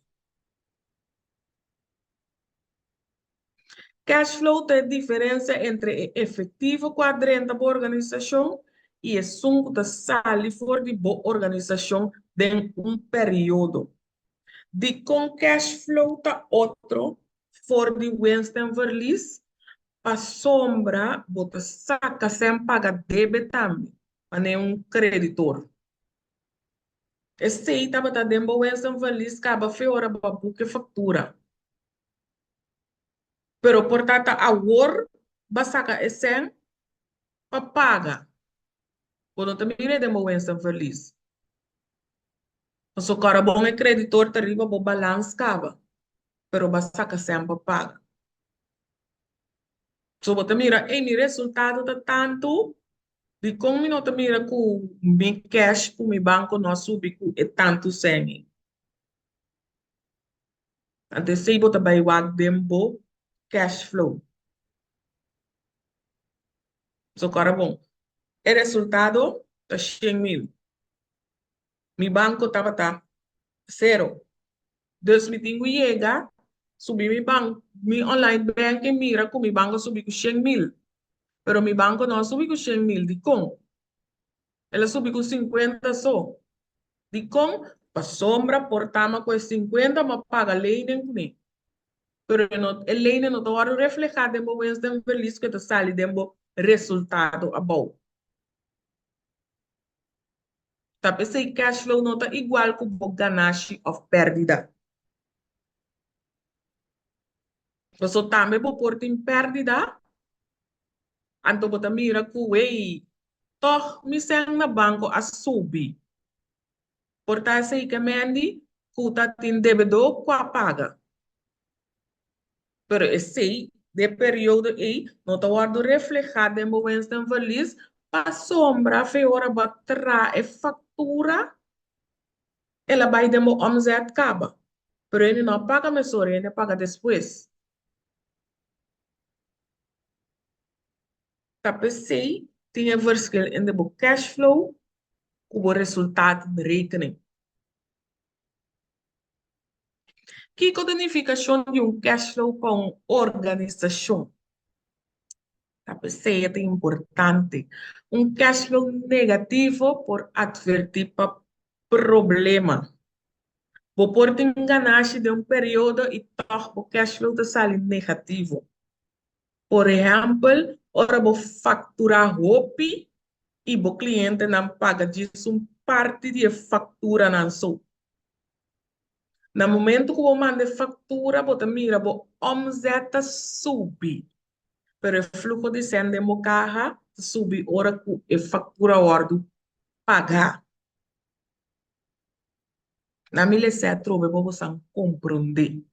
Speaker 1: Cash flow ta e diferencia entre e efectivo cu a drenta bo organisacion y esun cu ta sali for di bo organisacion den un periodo. Dicon cash flow ta otro for di winst en verlies? Pasobra bo ta saca sen paga debe tambe, manera un creditor. Esey tabata den bo winst en verlies caba fe ora bo a buca e factura. Pero por ta ta awor ba saca e cen pa paga. Bo no ta mira den bo winst en verlies. Pasobra ora bon e creditor ta riba bo balans caba, pero ba saca cen pa paga. So bo ta mira, ey mi resultado ta tanto, dicon mi no ta mira cu mi cash cu mi banco no a subi cu e tanto cen ey? Anto esei bo ta bai wak den bo cash flow. So kòrda bon, e resultado ta 100,000. Mi banko tabata sero. Dus mi tin ku yega subi mi bank, mi online banking mira ku mi banko a subi ku 100,000. Pero mi banko no a subi ku 100,000. Dikon? El a subi ku sinkuenta so. Dikon? Pasobra por tama ku e sinkuenta bo a paga lening kuné. Pero e no, e lening no ta wòrdu reflehá den bo winst den verlies ku e ta sali den bo resultado abou. Ta p'esei cash flow no ta igual ku bo ganashi òf pèrdida. Paso tambe bo por tin pèrdida Anto bo ta mira ku, wey, tòg mi sèn na banko a subi. Por ta esei ke mendi ku ta tin debedó ku a paga. Pero esei, den e periodo ei, no ta wòrdu reflehá den bo winst en verlies pasobra fe ora bo a traha e faktura, el a bai den bo omzet kaba. Pero hende no a paga mesora, hende a paga despues. Ta p'esei tin e verschil entre bo cash flow ku bo resultaatrekening. Kiko ta nifikashon di un cash flow pa un organisashon? Ta p'esei e ta importante. Un cash flow negativo por atvertí pa problema. Bo por tin ganashi den un periodo i tòg bo cash flow ta sali negativo. Por ehèmpel, ora bo fakturá hopi i bo klientenan paga djis un parti di e fakturanan so. Na momentu ku bo manda e faktura bo ta mira bo omzet ta subi, pero e fluho di sèn den bo kaha ta subi ora ku e faktura wòrdu pagá. Na mi lesa atrobe bo bosan komprondé.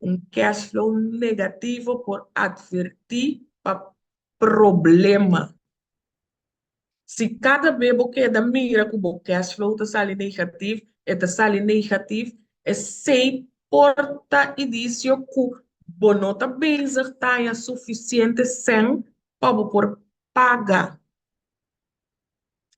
Speaker 1: Un cash flow negativo por atvertí pa problema. Si kada be bo keda mira ku bo cash flow ta sali negatif, e ta sali negatif, esei por ta indisio ku bo no ta bezig ta haña sufisiente sèn pa bo por paga.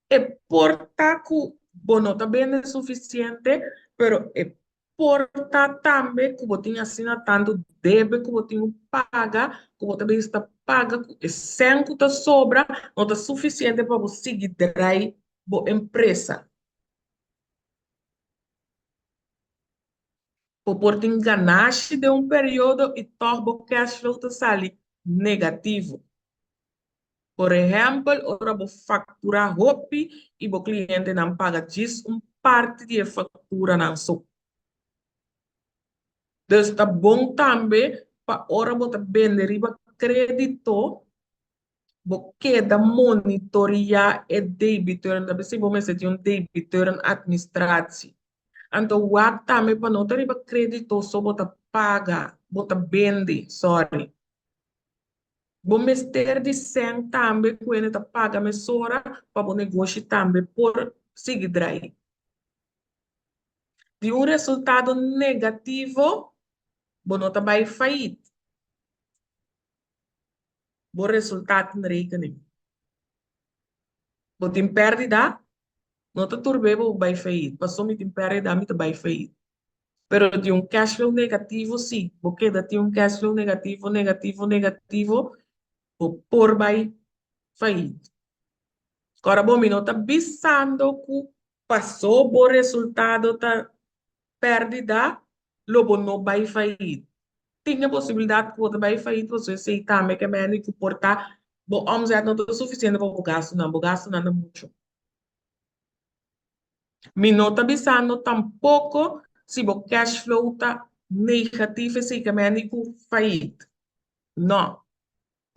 Speaker 1: E por ta ku bo no ta bende sufisiente, pero e por ta tambe ku bo tin asina tantu debe ku bo tin ku paga, ku bo ta bezig ta paga ku e sèn ku ta sobra no ta sufisiente pa bo sigui drai bo empresa. Bo por tin ganashi den un periodo i tòg bo cash flow ta sali negativo. Por ehèmpel, ora bo fakturá hopi i bo klientenan paga djis un parti di e fakturanan so. Dus ta bon tambe pa ora bo ta bende riba krédito, bo keda monitoreá e debiteuren. Ta p'esei bo mester tin un debiteurenadministratie. Anto wak tambe pa no ta riba krédito so bo ta paga, bo ta bende, sorry. Bo mester di sèn tambe ku hende ta paga mesora pa bo negoshi tambe por sigui drai. Di un resultado negativo bo no ta bai fayit. Bo resultatenrekening. Bo tin pèrdida, no ta tur be bo bai fayit. Paso mi tin pèrdida mi ta bai fayit. Pero di un cash flow negativo si, bo keda tin un cash flow negativo, negativo, negativo, bo por bai fayit. Ora bo mi no ta bisando ku paso bo resultado ta pèrdida, lo bo no bai fayit. Tin e posibilidat ku bo ta bai fayit pasobra esei tambe ke mende ku por ta bo omzet no ta sufisiente pa bo gastunan, bo gastunan ta muchu. Mi no ta bisando tampoko si bo cash flow ta negatief esei ke mende ku fayit. No.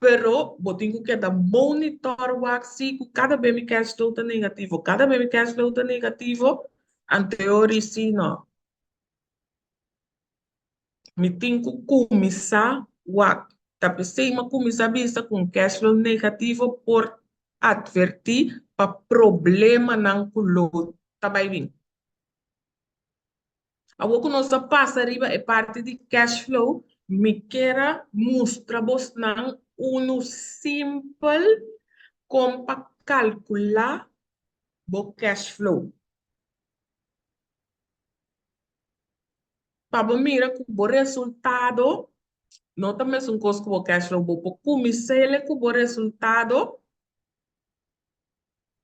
Speaker 1: Pero bo tin ku keda monitor wak si ku kada be mi cash flow ta negativo, kada be mi cash flow ta negativo, anteori si no. Mi tin ku kuminsá wak. Ta p'esei mi a kuminsá bisa ku un cash flow negativo por atvertí pa problemanan ku lo ta bai bin. Awor ku nos a pasa riba e parti di cash flow, mi kier a mustra bosnan unu simpel kon pa kalkulá bo cash flow. Pa bo mira ku bo resultado no ta mesun kos ku bo cash flow. Bo por kumins'é ku bo resultado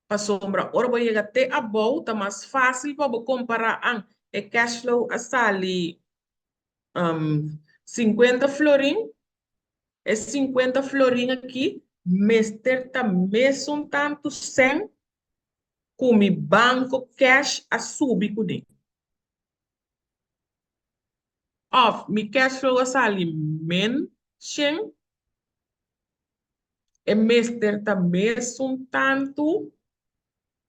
Speaker 1: pasobra ora bo yega te abou ta mas fásil pa bo kompará an e cash flow a sali sinkuenta florin, e sinkuenta florin aki mester ta mesun tantu sèn ku mi banko cash a subi kuné. Of mi cash flow a sali men shen, e mester ta mesun tantu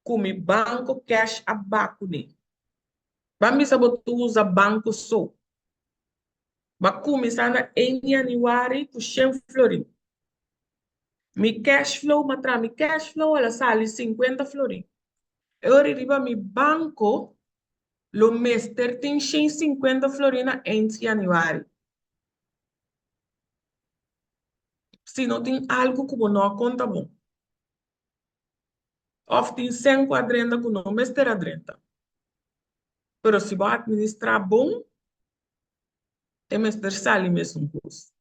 Speaker 1: ku mi banko cash a ba kuné. Ban bisa bo ta usa banko so. Ba kuminsá na ein yanüari ku shen florin. Mi cash flow, m'a traha mi cash flow el a sali sinkuenta florin. E ora riba mi banko lo mester tin shen sinkuenta florin na eind yanüari. Si no tin algu ku bo no a konta bon. Òf tin sèn ku a drenta ku no mester a drenta. Pero si bo administrá bon, e mester sali mesun kos.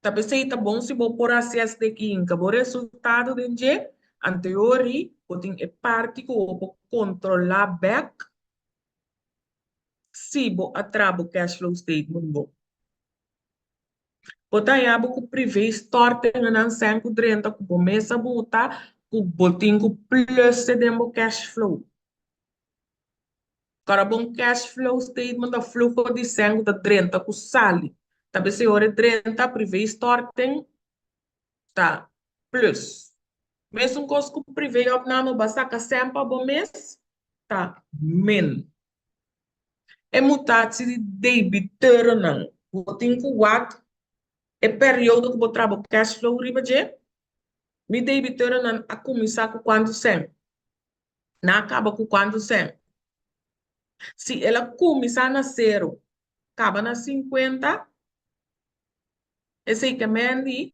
Speaker 1: Ta p'esei ta bon si bo por hasi esaki hinka bo resultado den dje, anteori bo tin e parti ku bo por kontrolá bèk si bo a traha bo cash flow statement bon. Bo ta haña bo ku privé stortingennan sèn ku drenta ku bo mes a buta ku bo tin ku pluse den bo cash flow. Kòrda bo un cash flow statement ta fluho di sèn ku ta drenta ku sali. Ta p'esei ora e drenta privé storting ta plus. Mesun kos ku privé opname bo a saka sèn pa bo mes ta min. E mutatie di debiteurennan. Bo tin ku wak e periodo ku bo traha bo cash flow riba dje. Mi debiteurennan a kuminsá ku kuantu sèn? Nan a kaba ku kuantu sèn? Si el a kuminsá na sero, kaba na sinkuenta, esei ke men di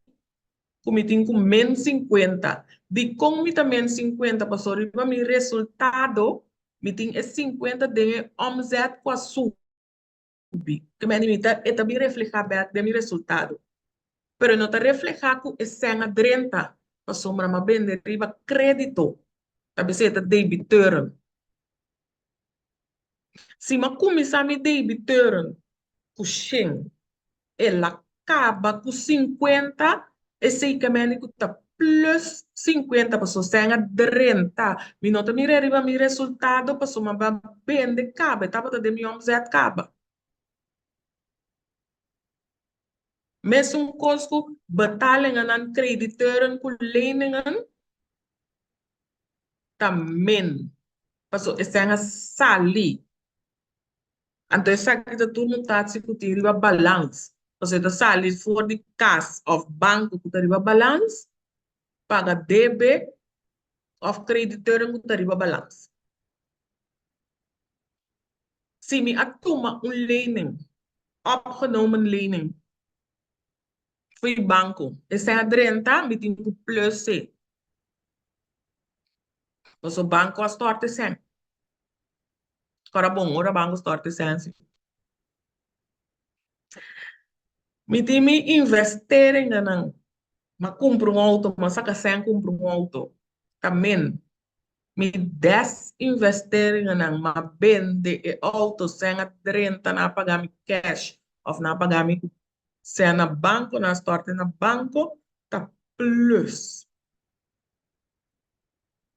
Speaker 1: ku mi tin ku men sinkuenta. Dikon mi ta men sinkuenta? Pasobra riba mi resultado mi tin e sinkuenta den e omzet ku a subi. Ke men di mi ta e ta bin reflehá bèk den mi resultado. Pero e no ta reflehá ku e sèn a drenta pasobra mi a bende riba krédito. Ta bisa e ta debiteuren. Si mi a kuminsá mi debiteuren ku shen, el a kaba ku sinkuenta, esei ke mende ku ta plus sinkuenta pasobra sèn a drenta. Mi no ta mira riba mi resultado pasobra mi a bende kaba, e tabata den mi omzet kaba. Mesun kos ku betalingennan, krediteuren ku leningen. Ta min, paso esei a sali. Anto esaki ta tur mutatie ku tin riba balans. Paso e ta sali for di kas òf banko ku ta riba balans, paga debe òf krediteuren ku ta riba balans. Si mi a tuma un lening, opgenomen lening, for di banko, esei a drenta, mi tin ku plus e. Paso banco a stort e sèn. Ora bon, ora banco stort e sèn si. Mi tin mi investeringennan. M'a kumpra un outo, m'a saka sèn kumpra un outo. Ta min. Mi desinvesteringennan, m'a bende e outo, sèn a drenta, nan a paga mi cash òf nan a paga mi ku sèn na banco, nan a stort e na banco, ta plus.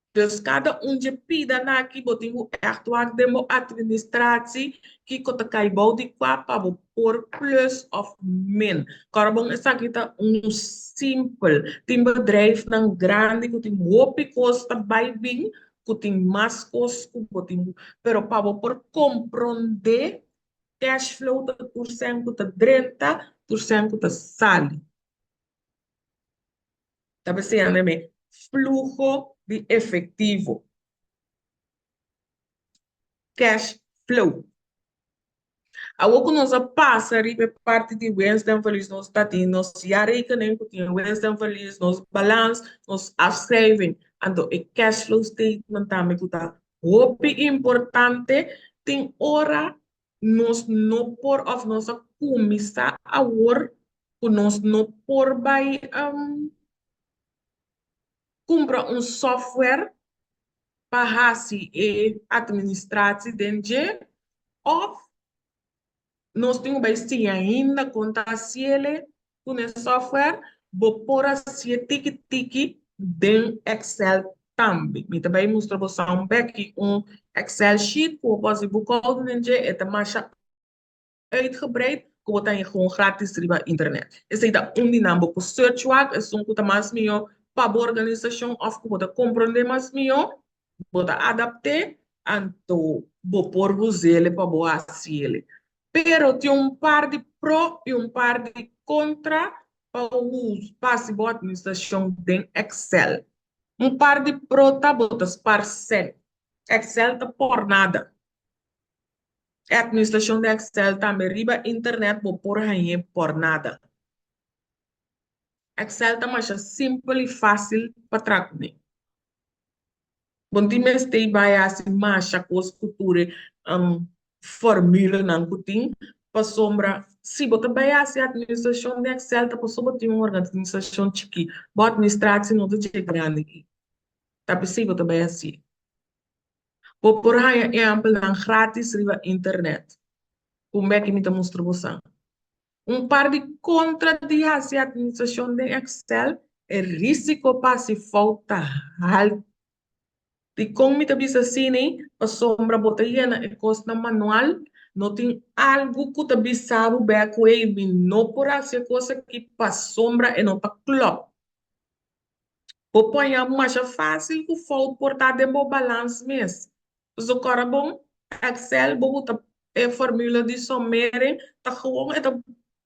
Speaker 1: Dus kada un dje pidanan aki bo tin ku ègt wak den bo administratie kiko ta kai bou di kua pa bo por plus òf min. Kòrda bon esaki ta un simpel. Tin bedrijfnan grandi ku tin hopi kos ta bai bin ku tin mas kos ku bo tin ku pero pa bo por komprondé cash flow ta tur sèn ku ta drenta tur sèn ku ta sali. Ta besiando mi fluho di efectivo, cash flow. Awor ku nos a pasa riba e parti di winst en verlies, nos ta tin nos jaarrekening ku tin winst en verlies, nos balans, nos afschrijving, anto e cash flow statement tambe ku ta hopi importante. Tin ora nos no por òf nos a kuminsá awor ku nos no por bai kumpra un software pa hasi e administratie den dje òf nos tin ku bai siña ainda kon ta hasiele ku e software, bo por hasié tiki tiki den Excel tambe. Mi ta bai mustra boso un beki un Excel sheet ku bo por hasi boekhouding den dje, e ta masha uitgebreid ku bo ta haña gewoon gratis riba internet. Esei ta un di nan. Bo por search wak esun ku ta mas mihó pa bo organisashon òf ku bo ta komprondé mas mihó, bo ta adapt'é, anto bo por us'é pa bo hasié. Pero tin un par di pro i un par di kontra pa pa hasi bo administrashon den Excel. Un par di pro ta bo ta spar sèn. Excel ta pòrnada. E administrashon di Excel tambe riba internet bo por hañ'é pòrnada. Excel ta masha simpel i fásil pa traha kuné. Bo no tin mester bai hasi masha kos ku tur e formulenan ku tin, pasobra si bo ta bai hasi administrashon di Excel ta pasobra bo tin un organisashon chikí, bo administratie no ta dje grandi ei. Ta p'esei bo ta bai hasié. Bo por haña ehèmpelnan grátis riba internet. Ku un bèki mi ta mustra bosan. Un par di kontra di hasi atministrashon den Excel, e rísiko pa hasi fout ta haltu. Dikon mi ta bisa asina? Pasobra bo ta yena e kosnan manual, no tin algu ku ta bisa bo bèk ku ey mi no por hasi e kos aki pasobra e no ta klòp. Bo poña masha fácil ku fout por ta den bo balans mes. Pasobra kòrda bon, Excel bo ku ta e formula di sommering ta gewoon e ta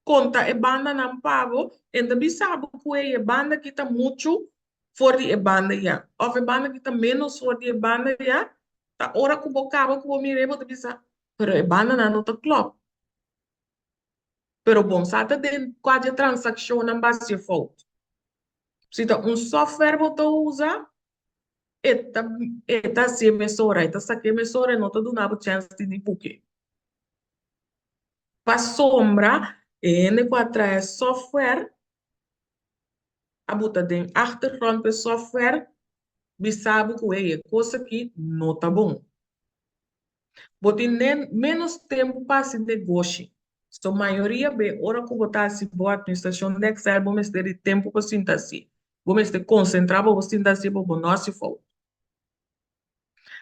Speaker 1: konta e bandanan pa bo, e ta bisa bo ku ey e banda aki ta muchu for di e banda ya òf e banda aki ta ménos for di e banda ya. Ta ora ku bo kaba ku bo mira bo ta bisa. Pero e bandanan no ta klòp. Pero bon sa ta den kua dje transakshonnan bo a hasi e fout. Si ta un software bo ta usa, e ta e ta hasié mesora, e ta sak'é mesora, e no ta duna bo chèns di ni buki. Pasobra e hende ku a traha e software a buta den achtergrond ku e software bisa bo ku hey e kos aki no ta bon. Bo tin ménos tempu pa hasi negoshi. So mayoria be ora ku bo ta hasi bo atministrashon di Excel bo mester di tempu pa sinta hasi. Bo mester konsentrá pa bo sinta hasi pa bo no hasi fout.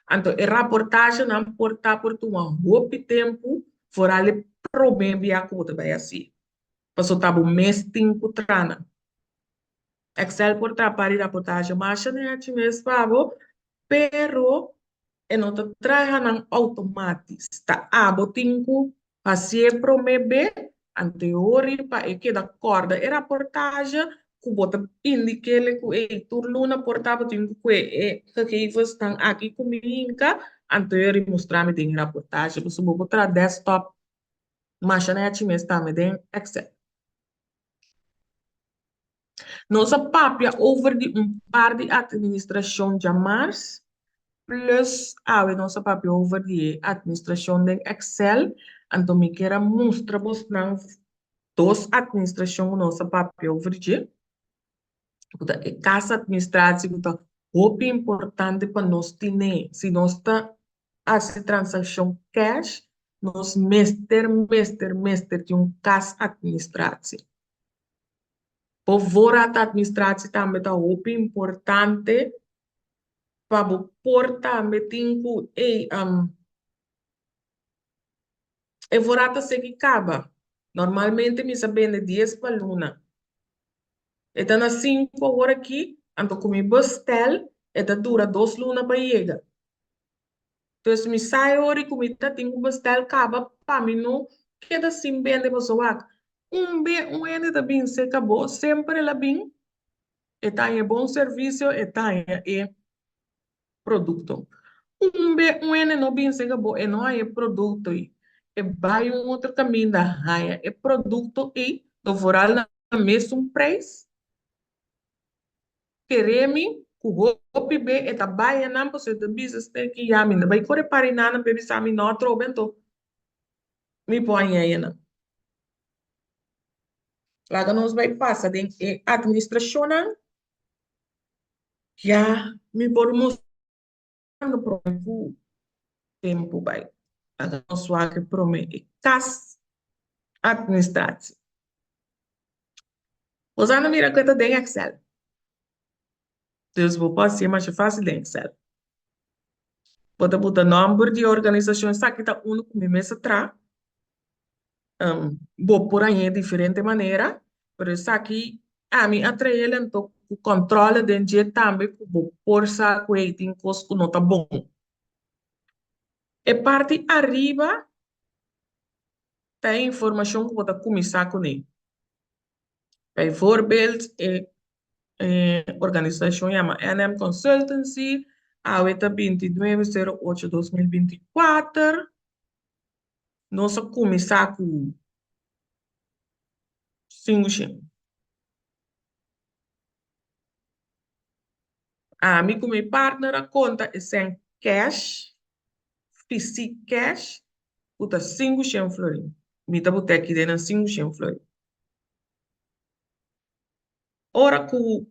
Speaker 1: Anto e raportashenan por ta por tuma hopi tempu foral e promé bia ku bo ta bai hasi. Pasobra ta bo mes tin ku traha nan. Excel por traha par di raportashe masha nechi mes pa bo, pero e no ta traha nan outomatis. Ta abo tin ku hasié promé be, anto e ori pa e keda kòrda e raportahe ku bo ta indik'é ku ey tur luna por ta bo tin ku kue e gegevensnan aki ku mi hinka, anto e ori mustra mi den e raportahe. Pasobra bo por traha desktop masha nechi mes tambe den Excel. Nos a papia over di un par di administracion djamars, plus awe nos a papia over di e administracion den Excel, anto mi kier a mustra bosnan dos administracion cu nos a papia over dje, cu ta e kasadministratie cu ta hopi importante pa nos tine, si nos ta haci transaccion cash, nos mester, mester, mester tin un kasadministratie. Bo voorraadadministratie tambe ta hopi importante pa bo por tambe tin ku ey e voorraad ta seki kaba. Normalmente mi sa bende dies pa luna. E ta na sinku awor aki, anto ku mi bestel e ta dura dos luna pa yega. Pues mi sa e ora ku mi ta tin ku bestel kaba pa mi no keda sin bende pasobra wak un be un hende ta bin serka bo semper el a bin e ta haña e bon servisio e ta haña e produkto. Un be un hende no bin serka bo e no haña e produkto ei e bai un otro kaminda haña e produkto ei lo vooral na mesun preis. Kere mi ku hopi be e ta bai anan pasobra e ta bisa esei ki ya mi no bai kore pari nana p'e bisa mi no atrobe anto mi por haña enan. Laga nos bai pasa den e administrashonnan ya mi por mustra prome ku tempu bai. Laga nos wak e prome e kas administratie. Bo sa no mira ku e ta den Excel. Dus bo por hasié masha fásil den Excel. Bo ta buta nòmber di e organisashon, esaki ta unu ku mi mes a traha. Bo por hañ'é diferente manera, pero esaki ami a trael anto ku kòntròle den dje tambe ku bo por sa ku ei tin kos ku no ta bon. E parti ariba ta e informashon ku bo ta kuminsá kuné. Bijvoorbeeld e organisashon yama NM Consultancy, awe ta 29 08 2024, nos a kuminsá ku sinku shen. Ami ku mi partner a konta e sèn cash, fysiek cash, ku ta 500 florin. Mi ta bot'é aki den nan 500 florin. Ora ku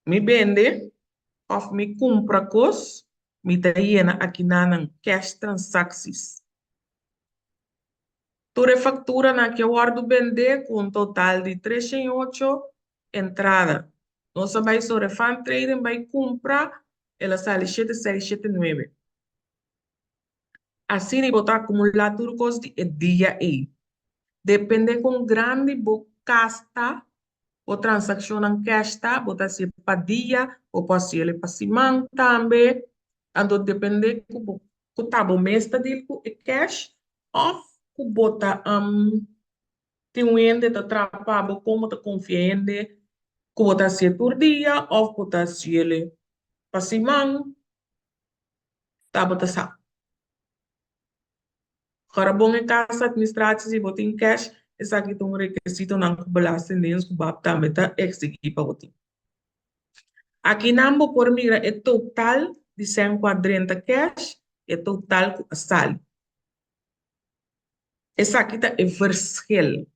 Speaker 1: mi bende òf mi kumpra kos, mi ta yena akinanan cash transacties. Tur e fakturanan aki a wòrdu bendé ku un total di 308 entrada. Nos a bai sobre Fan Trading bai kumpra, el a sali shete seis shete nuebe. Asina bo ta akumulá tur kos di e dia ei. Dependé kon grandi bo kas ta, bo transakshonnan cash ta, bo ta hasié pa dia, bo por hasié pa siman tambe. Anto dependé ku bo ku ta bo mes ta deal ku e cash òf ku bo ta tin un hende ta traha pa bo, kon bo ta konfia hende ku bo ta hasié tur dia òf bo ta hasié pa siman. Tabata sa. Ora bon e kasadministratie si bo tin cash, esaki ta un rekisitonan ku Belastingdienst ku bab tambe ta eksigí pa bo tin. Akinan bo por mira e total di sèn ku a drenta cash i e total ku a sali. Esaki ta e verschil.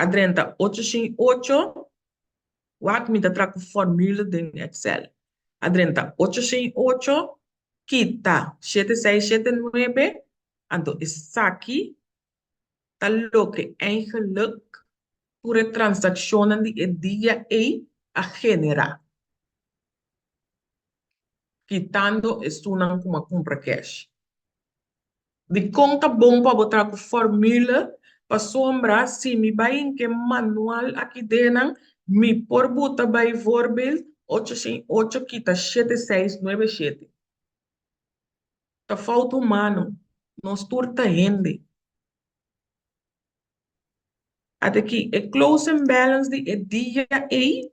Speaker 1: A drenta 808, wak mi ta traha ku formule den Excel. A drenta 808 kita 7679, anto esaki ta loke eigenlijk tur e transakshonnan di e dia ei a generá, kitando esunnan ku a kumpra kèsh. Dikon ta bon pa bo traha ku formule? Pasobra si mi bai hinka e manual aki denan, mi por buta bijvoorbeeld 808 kita 7697. Ta fout humano, nos tur ta hende. Ata aki e closing balance di e dia ei,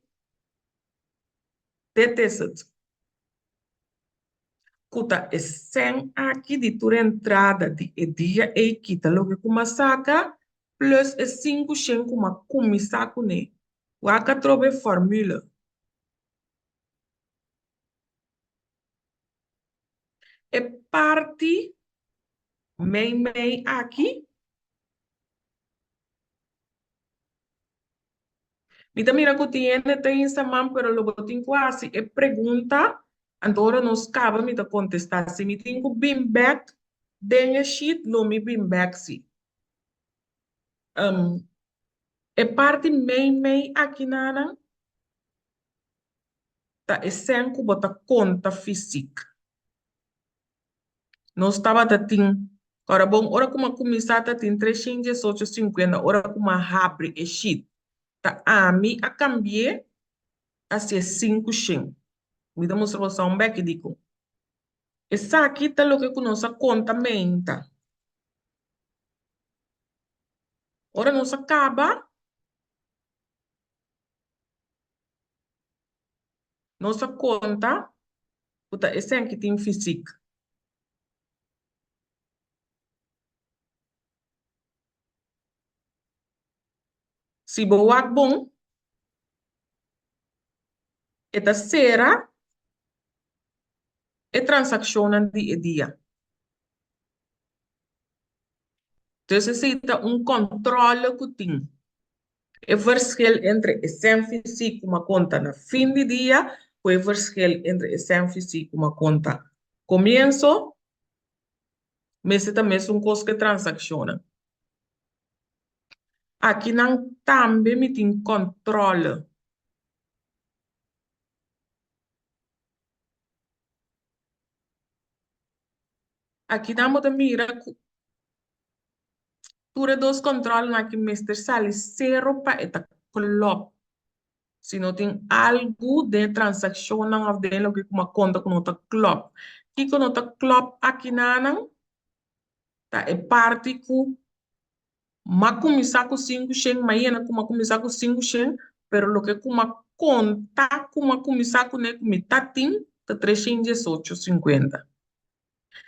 Speaker 1: dit is het. Ku ta e sèn aki di tur entrada di e dia ei kita loke ku m'a saka plus e 5 shen ku m'a kuminsá kuné. Wak atrobe e formule. E parti meimei aki mi ta mira ku tin hende ta hinsa man pero lo bo tin ku hasi e pregunta anto ora nos kaba mi ta kontestá. Si mi tin ku bin bèk den e sheet lo mi bin bèk si. E parti meimei aki nanan ta e sèn ku bo ta konta fisik. Nos tabata tin, ora bon, ora ku mi a kuminsá ta tin 318,50 ora ku mi a habri e sheet. Ta ami a kambi'é hasié 500. Mi ta mustra boso un bèki dikon. Esaki ta loke ku nos a konta meinta. Ora nos a kaba, Nos a konta ku ta esen ki tin fisik. Si bo wak bon, e ta sera e transakshonnan di e dia. Dus esei ta un kòntròle ku tin. E verschil entre e sèn fisik ku m'a konta na fin di dia ku e verschil entre e sèn fisik ku m'a konta komienso mester ta mesun kos ku e transakshonnan. Akinan tambe mi tin kòntròle. Akinan bo ta mira ku. Tur e dos kòntròlnan aki mester sali sero pa e ta klòp. Si no tin algu den e transakshonnan òf den loke ku bo a konta ku no ta klòp. Kiko no ta klòp akinanan ta e parti ku m'a kuminsá ku 500, m'a yena ku m'a kuminsá ku 500, pero loke ku m'a konta ku m'a kuminsá kuné ku mi ta tin ta 318,50.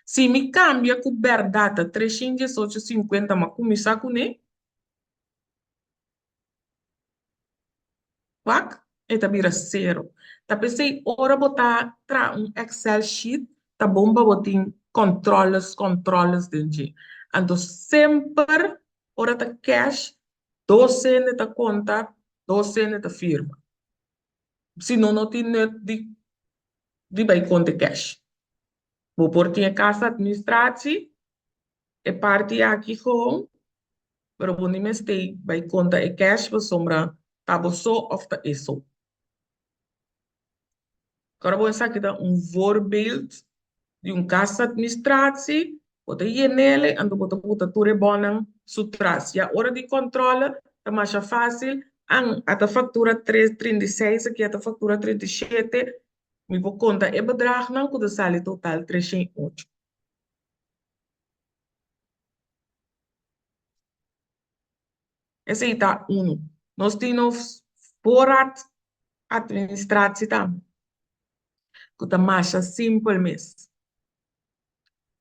Speaker 1: Si mi kambia ku bèrdat ta 318,50 m'a kuminsá kuné, wak, e ta bira sero. Ta p'esei ora bo ta traha un Excel sheet ta bon pa bo tin kòntròles kòntròles den dje. Anto semper ora ta cash dos hende ta konta, dos hende ta firma. Si no no tin nut di di bai konta e cash. Bo por tin e kas administratie, e parti aki gewoon, pero bo ni mester bai konta e cash pasobra ta bo so of ta e so. Ora bo esaki ta un voorbeeld di un kas administratie, bo ta yenele anto bo ta buta tur e bonnan su tras. Ya ora di controle ta masha facil, an a ta factura tres 36 aki a ta factura 37, mi por konta e bedragnan ku ta sali total 308. Esei ta unu. Nos tin nos voorraad administratie tambe, ku ta masha simpel mes.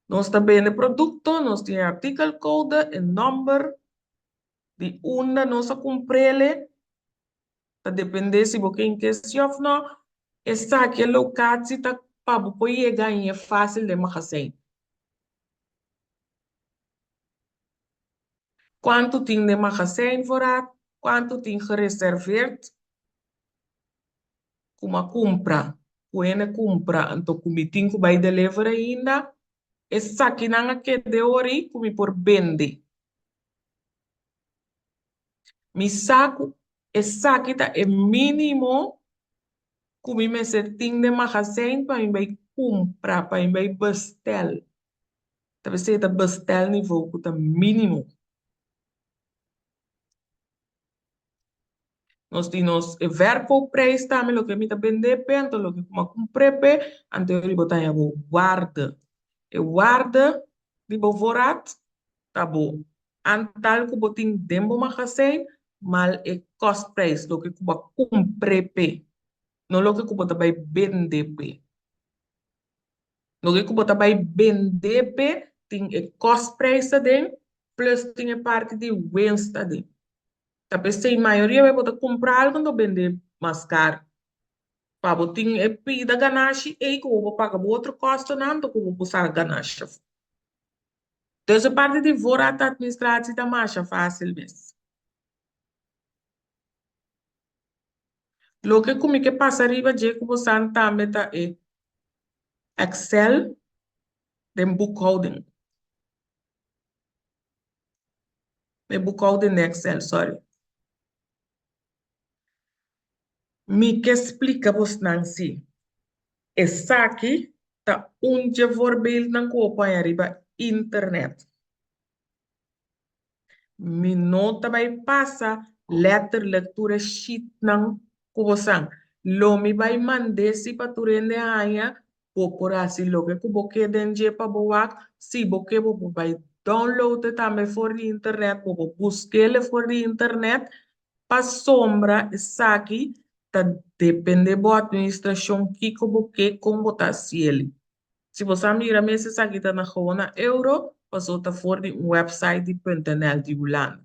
Speaker 1: Nos ta bende produkto, nos tin e artikelcode, e nòmber di unda nos a kumpr'é, ta dependé si bo ke inkesi òf nò. Esaki e lokatie ta pa bo por yega hañ'é fásil den magazijn. Kuantu tin den magazijn voorraad, kuantu tin gereserveerd ku mi a kumpra, ku hende kumpra anto ku mi tin ku bai deliver ainda, esakinan a keda e ora ei ku mi por bende. Mi sa ku esaki ta e mínimo ku mi mester tin den magazijn pa mi bai kumpra, pa mi bai bestel. Ta p'esei ta bestelniveau ku ta mínimo. Nos tin nos e verkoopprijs tambe, loke mi ta bende p'e, anto loke ku mi a kumpr'é p'e, anto e riba ta haña bo waarde. E waarde di bo voorraad ta bo aantal ku bo tin den bo magazijn mal e kostprijs, loke ku bo a kumpr'é p'e, no loke ku bo ta bai bende p'e. Loke ku bo ta bai bende p'e tin e kostprijs aden plus tin e parti di winst aden. Ta p'esei mayoria bes bo ta kumpra algu anto bende mas karu. Pa bo tin e pida ganashi ei ku bo por paga bo otro kostonan anto ku bo por saka ganashi afó. Entonces e parti di voorraadadministratie ta masha fásil mes. Loke ku mi ke pasa riba dje ku bo san tambe ta e Excel den boekhouding. E boekhouding den Excel, sorry. Mi ke splika bosnan si esaki ta un dje voorbeeldnan ku bo por haña riba internet. Mi no ta bai pasa letterlijk tur e sheetnan ku bo san. Lo mi bai mand'é si pa tur hende haña, bo por hasi loke ku bo ke den dje pa bo wak. Si bo ke bo por bai download e tambe for di internet, bo por busk'el for di internet pasobra esaki ta depende bo administrashon kiko bo ke kon bo ta hasiel. Si bo sa mira mes esaki ta na gewoon na euro paso ta for di un website di punt nl di Hulanda.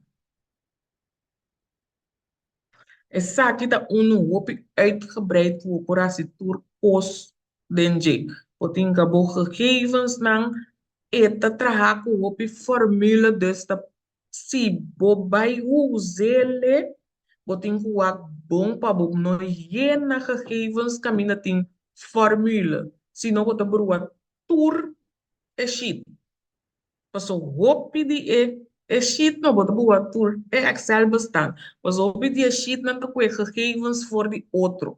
Speaker 1: Esaki ta unu hopi uitgebreid ku bo por hasi tur kos den dje. Bo tin ka bo gegevensnan, e ta traha ku hopi formule dus ta si bo bai us'e bo tin ku wak bon pa bo no yena gegevens kaminda tin formule, sino bo ta brua tur e sheet. Paso hopi di e e sheet no bo ta brua tur e Excel bestand, paso hopi di e sheetnan ta kohe gegevens for di otro.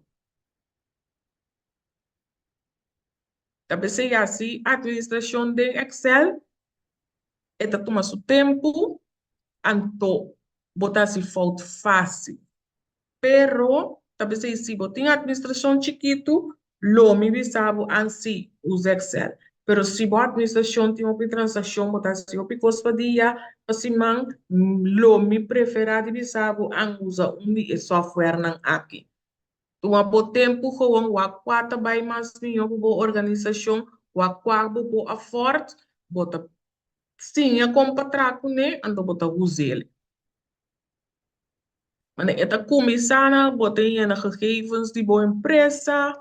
Speaker 1: Ta p'esei hasi administrashon den Excel e ta tuma su tempu, anto bo ta hasi fout fásil. Pero ta p'esei si bo tin administrashon chikitu lo mi bisa bo an si usa Excel. Pero si bo administrashon tin hopi transakshon, bo ta hasi hopi kos pa dia, pa siman, lo mi preferá di bisa bo an usa un di e softwarenan aki. Tuma bo tempu gewoon wak kua ta bai mas mihó ku bo organisashon, wak kua bo por afòrt, bo ta siña kon pa traha kuné, anto bo ta us'el. Wanneer e ta kuminsá na bo ta yena gegevens di bo empresa,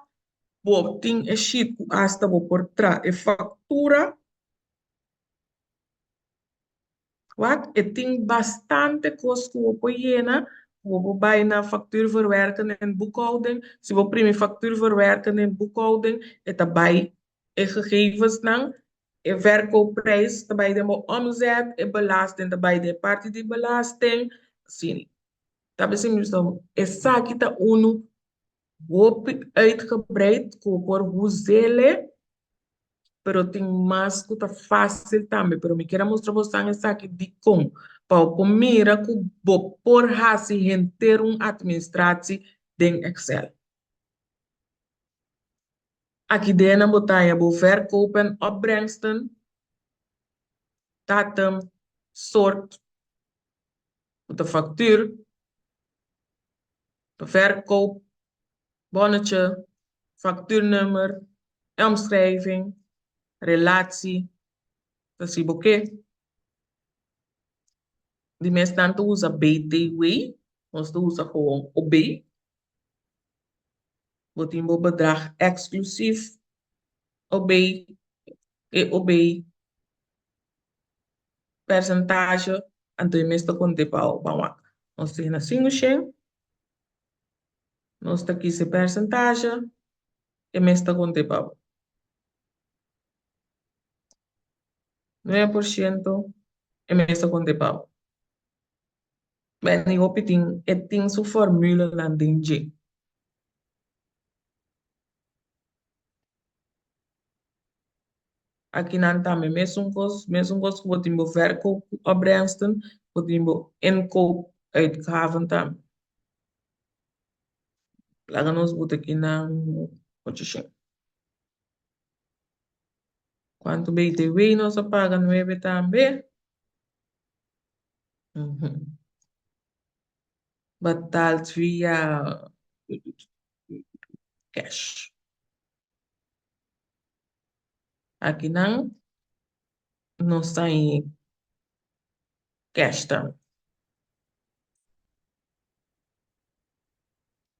Speaker 1: bo tin e sheet ku asta bo por traha e faktura. Wak, e tin bastante kos ku bo por yena, ku bo por bai na factuurverwerken en boekhouding. Si bo primi factuurverwerken en boekhouding, e ta bai e gegevensnan, e verkoopprijs ta bai den bo omzet, e belasting ta bai den e parti di belasting, asina. Ta bisa mi bisa esaki ta unu hopi uitgebreid ku bo por huz'ele, pero tin mas ku ta fásil tambe. Pero mi kier a mustra bosan esaki dikon, pa bo por mira ku bo por hasi henter un administratie den Excel. Aki den bo ta haña bo verkoop en opbrengsten, datum, soort, bo ta factuur, verkoop, bonnetje, factuurnummer, omschrijving, relatie. Ta si bo ke. Di mes nan ta usa BTW, nos ta usa gewoon OB. Bo tin bo bedrag exclusief OB, e OB percentage, anto e mes ta konta pa bo. Ban wak. Nos ta hina sinku shen, nos ta kisa e percentage, e mes ta konta pa bo. 9% e mes ta konta pa bo. Benny hopi tin e tin su formulanan den dje. Akinan tambe mesun kos, mesun kos ku bo tin bo verkoopopbrengsten, bo tin bo inkoopuitgaven tambe. Laga nos buta akinan ocho shen. Kuantu BTW nos a paga? Nuebe tambe. Betaald via cash. Akinan nos ta haña cash tambe.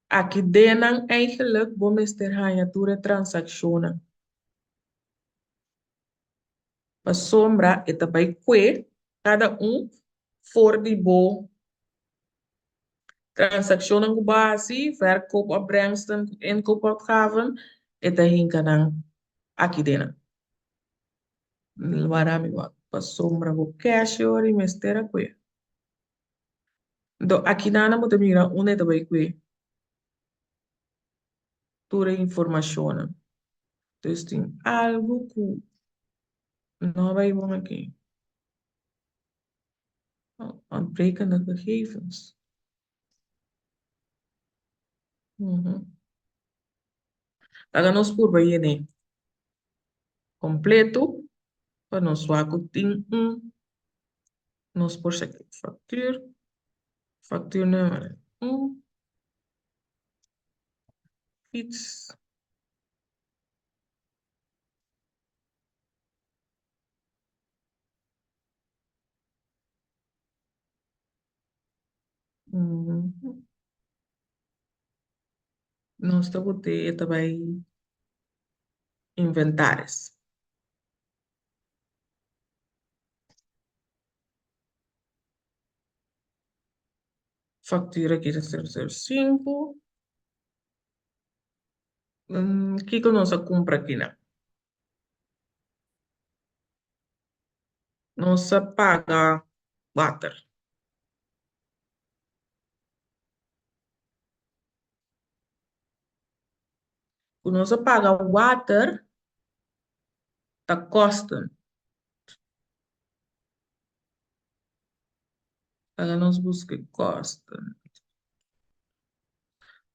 Speaker 1: Aki den nan eigenlijk bo mester haña tur e transakshonnan. Pasobra e ta bai kue kada un for di bo transakshonnan ku bo a hasi, verkoopopbrengsten, inkoopopgaven, e ta hinka nan aki den nan. Wara mi wak pasobra bo cash e ora i mester a kue. Enton aki nan bo ta mira unda e ta bai kue tur e informashonnan. Dus tin algu ku no a bai bon aki. Ontbrekende gegevens. Laga nos purba yene kompleto pa nos wak ku tin un nos por saka factuur, factuurnummer un, fiets. Nos ta bot'é e ta bai inventaris. Factura aki ta 005. Kiko nos a kumpra akinan? Nos a paga water. Ku nos a paga water ta kosten. Laga nos buska e kosten.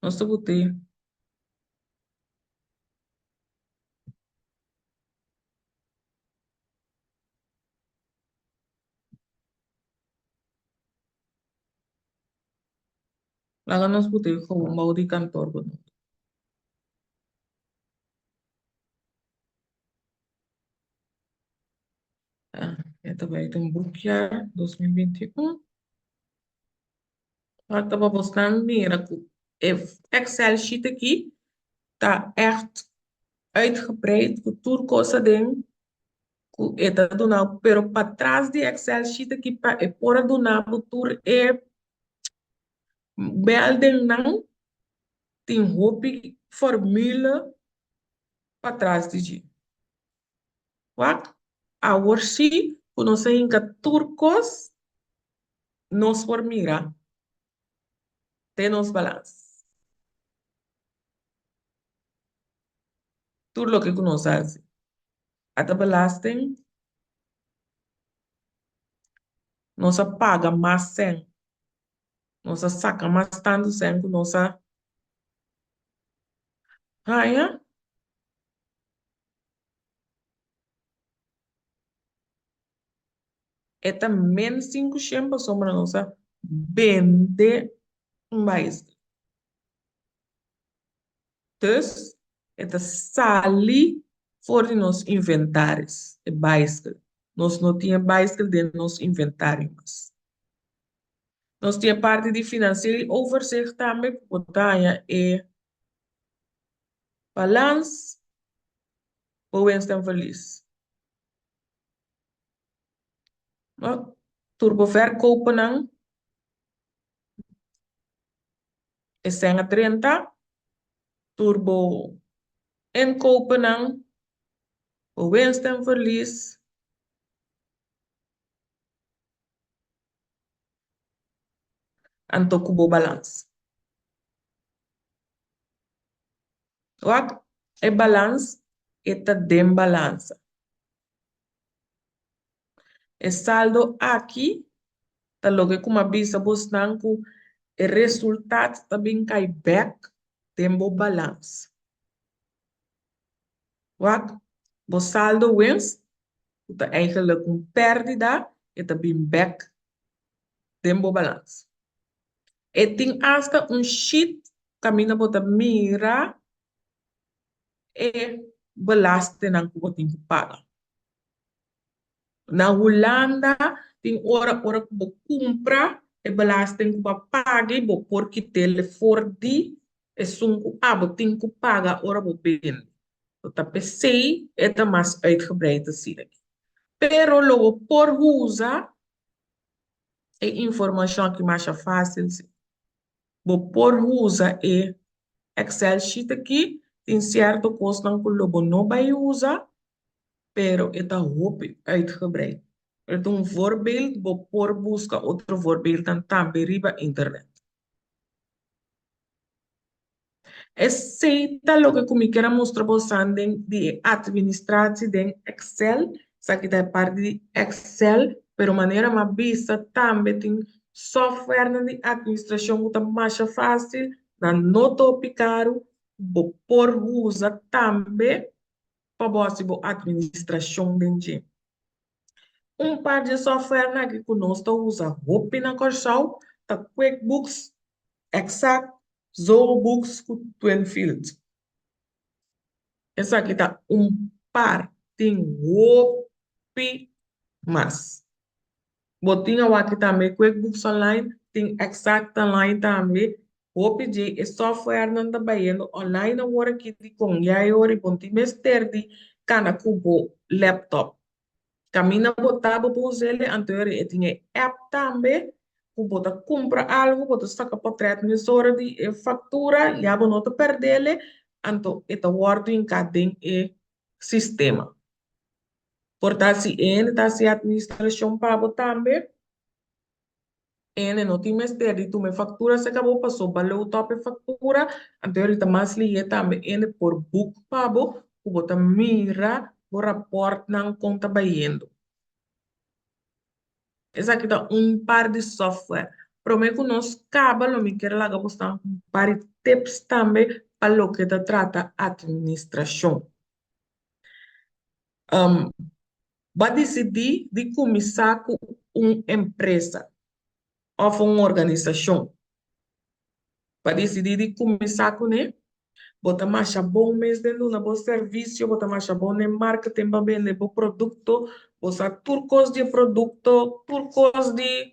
Speaker 1: Nos ta bot'é. Laga nos bot'é gewoon bou di kantor benoemd. Ah, e ta bai den boekjaar 2021. Wak ta pa bosnan mira ku e Excel sheet aki ta ègt uitgebreid ku tur kos aden ku e ta duna bo, pero patras di Excel sheet aki pa e por a duna bo tur e meldingnan tin hopi formule patras di dje. Wak, awor si ku nos a hinka tur kos, nos por mira den nos balans tur loke ku nos a hasi. Ata belasting, nos a paga mas sèn, nos a saka mas tantu sèn ku nos a haña. E ta menos 500 pasobra nos a bende un baiskel. Dus e ta sali for di nos inventaris, e baiskel. Nos no tin e baiskel den nos inventario mas. Nos tin e parti di financieel overzicht tambe ku bo ta haña e balans, bo winst en verlies. No, tur bo verkopennan e sèn a drenta, tur bo inkopennan, bo winst en verlies. Anto ku bo balans. Wak e balans e ta den balansa. E saldo aki ta loke ku mi a bisa bosnan ku e resultat ta bin kai bek den bo balans. Wak, bo saldo winst, ku ta eigenlijk un pèrdida, e ta bin bèk den bo balans. E tin asta un sheet kaminda bo ta mira e belastingnan ku bo tin ku paga. Na Hulanda tin ora ora ku bo kumpra e belasting ku bo a paga i bo por kit'el for di esun ku abo tin ku paga ora bo bende. So ta p'esei e ta mas uitgebreid asina aki. Pero lo bo por usa e informashon aki masha fásil si. Bo por usa e Excel sheet aki, tin sierto kosnan ku lo bo no bai usa, pero e ta hopi uitgebreid. E ta un voorbeeld, bo por buska otro voorbeeldnan tambe riba internet. Esei ta loke ku mi kier a mustra bosan den di e administratie den Excel. Esaki ta e parti di Excel, pero manera mi a bisa tambe tin softwarenan di administrashon ku ta masha fásil, nan no ta hopi karu, bo por usa tambe pa bo hasi bo administrashon den dje. Un par dje softwarenan aki ku nos ta usa hopi na Kòrsou ta QuickBooks, Exact, Zoho Books ku Twinfield. Esaki ta un par, tin hopi mas. Bo tin awaki tambe QuickBooks Online, tin Exact Online tambe. Hopi dje e softwarenan ta bayendo online awor aki dikon ya e ora i bo no tin mester di kana ku bo laptop. Kaminda bo ta bo por usa el, anto e ora e tin e app tambe ku bo ta kumpra algu, bo ta saka potrèt mesora di e faktura, ya bo no ta pèrdel, anto e ta wòrdu hinká den e sistema. Por ta si e hende ta hasi administrashon pa bo tambe, e hende no tin mester di tuma e faktura serka bo pasobra bo lo tòp e faktura, anto e ta mas lihé tambe e hende por buk pa bo ku bo ta mira bo rapòrtnan kon ta bayendo. Esaki ta un par di software. Promé ku nos kaba lo mi kier laga bo sta un par di tips tambe pa loke ta trata administrashon. Bo a disidí di kuminsá ku un empresa òf un organisashon. Bo a disidí di kuminsá kuné, bo ta masha bon mes den duna bo servisio, bo ta masha bon den marketing pa bende bo produkto, bo sa tur kos di e produkto, tur kos di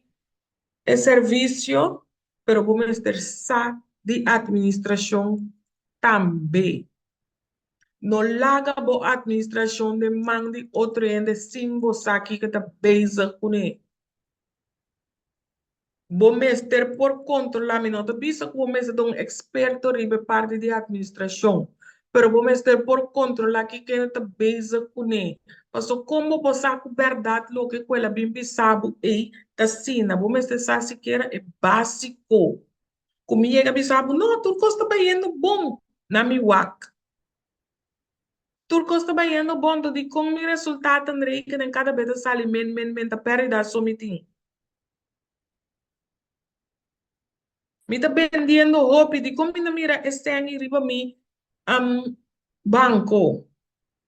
Speaker 1: e servisio, pero bo mester sa di atministrashon tambe. No laga bo administrashon den man di otro hende sin bo sa kiko ta bezig kuné. Bo mester por kontrolá, mi no ta bisa ku bo mester ta un eksperto riba e parti di administrashon, pero bo mester por kontrolá kiko hende ta bezig kuné. Paso kon bo por sa ku bèrdat loke ku el a bin bisa bo ei ta asina? Bo mester sa sikiera e básiko. Ku mi yega bisa bo, no, tur kos ta bayendo bon na mi wak. Tur kos ta bayendo bon, to dikon mi resultatonan rekenen kada bes ta sali men, men, men, ta pèrdida so mi tin. Mi ta bendiendo hopi, dikon mi no mira e sèn ei riba mi banko?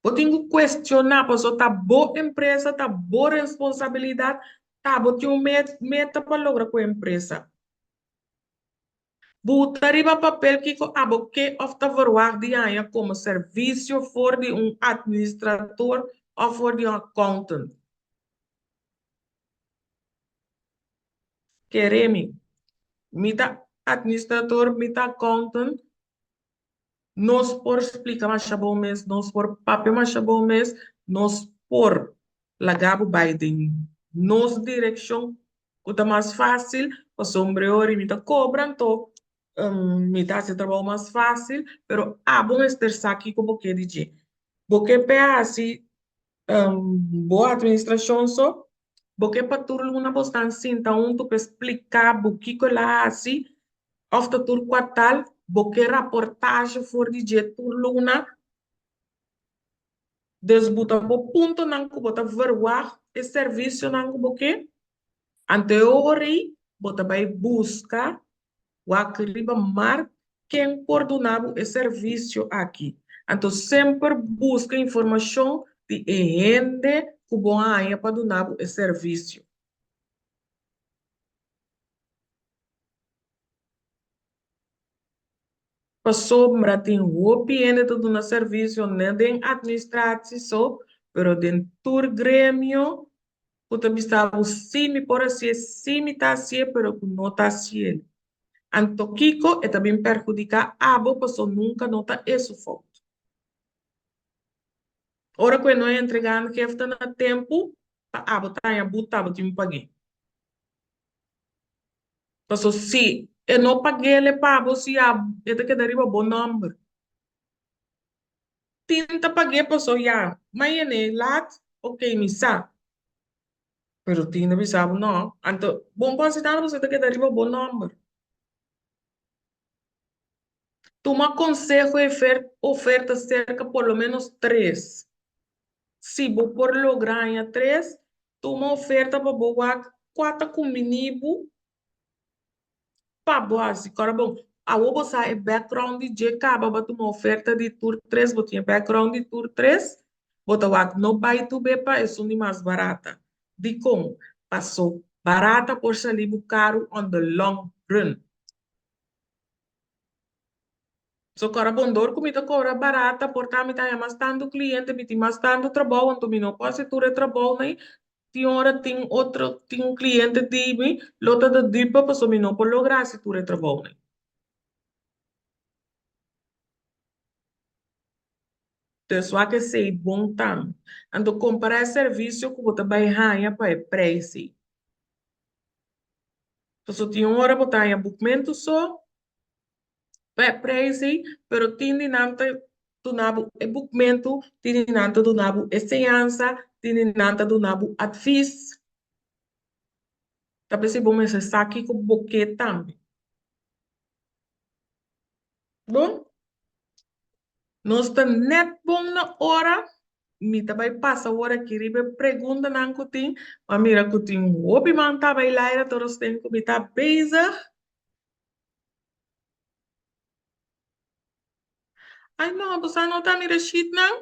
Speaker 1: Bo tin ku kuestioná, pasobra ta bo empresa, ta bo responsabilidat, ta bo tin un meta pa logra ku e empresa. Buta riba papel kiko abo ke òf ta verwagt di haña komo servisio for di un administrador òf for di un accountant. Kere mi. Mi ta administrador, mi ta accountant, nos por splika masha bon mes, nos por papia masha bon mes, nos por laga bo bai den nos direkshon ku ta mas fásil, pasobra e ora mi ta kobra anto mi ta hasi e trabou mas fásil, pero abo mester sa kiko bo ke di dje. Bo ke p'e hasi bo administrashon so, bo ke pa tur luna bo stan sinta huntu pa e splika bo kiko el a hasi òf ta tur kuartal, bo ke raportahe for di dje tur luna. Dus bo ta bo puntonan ku bo ta verwagt e servisionan ku bo ke, anto e ora ei bo ta bai buska Wak riba mar ken por duna bo e servisio aki. Anto semper buska informashon di e hende ku bo haña pa duna bo e servisio. Pasobra tin hopi hende ta duna servisio no den administratie so, pero den tur gremio ku ta bisa bo si mi por hasié, si mi ta hasié, pero ku no ta hasié. Anto kiko e ta bin perhudiká abo paso nunka no ta e su fout. Ora ku e no entregá aangifte na tempu, ta abo ta haña but ta abo tin pag'é. Paso si e no pag'el e pa bo si e ta keda riba bo nòmber. Tin ta pag'é paso ya mañana laat ok mi sa. Pero tin ta bisa bo no. Anto bon por hasi tantu paso e ta keda riba bo nòmber. Tuma konseho i oferta serka por lo menos tres. Si bo por logra haña tres, tuma oferta pa bo wak kua ta kumbiní bo pa bo hasi. Kòrda bon, awor bo sa e background di dje kaba, bo a tuma oferta di tur tres, bo tin e background di tur tres, bo ta wak no bai tub'é pa esun di mas barata. Dikon? Paso barata por sali bo karu on the long run. So kòrda bon, dor ku mi ta kobra barata por ta mi ta haña mas tantu kliente, mi tin mas tantu trabou, anto mi no por hasi tur e trabounan. Tin ora tin otro, tin un kliente di mi lo ta de dupe pasobra mi no por logra hasi tur e trabounan. Dus wak esei bon tambe. Anto kompará e servisio ku bo ta bai haña pa e preis ei. Pasobra tin un ora bo ta haña bukmentu so pa e preis ei, pero tin di nan ta duna bo e bukmentu, tin di nan ta duna bo e señansa, tin di nan ta duna bo advis. Ta p'esei bo mester sa kiko bo ke tambe. Bon, nos ta nèt bon na ora. Mi ta bai pasa awor aki riba e preguntanan ku tin. Mi a mira ku tin hopi man ta bai laira tur os tempu ku mi ta bezig. Ai no, bo sa no ta mira e sheetnan?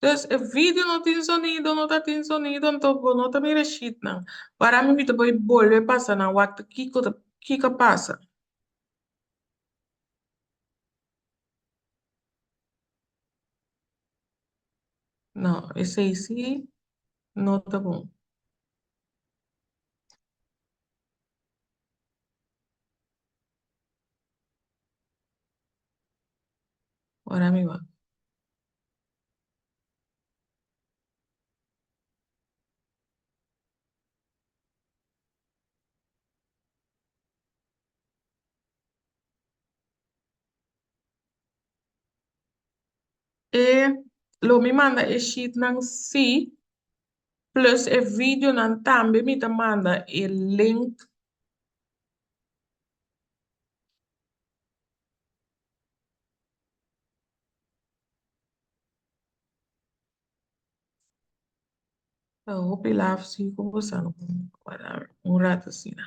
Speaker 1: Dus e video no tin sonido, no ta tin sonido, anto bo no ta mira e sheetnan. Para mi mi ta bai bolbe pasa nan wak ta kiko ta kiko a pasa. No, esei sí no ta bon. Ora mi wak. E lo mi manda e sheetnan sí, plus e videonan tambe mi ta manda e link. Ta hopi laf sí ku bo sa no un rato asina.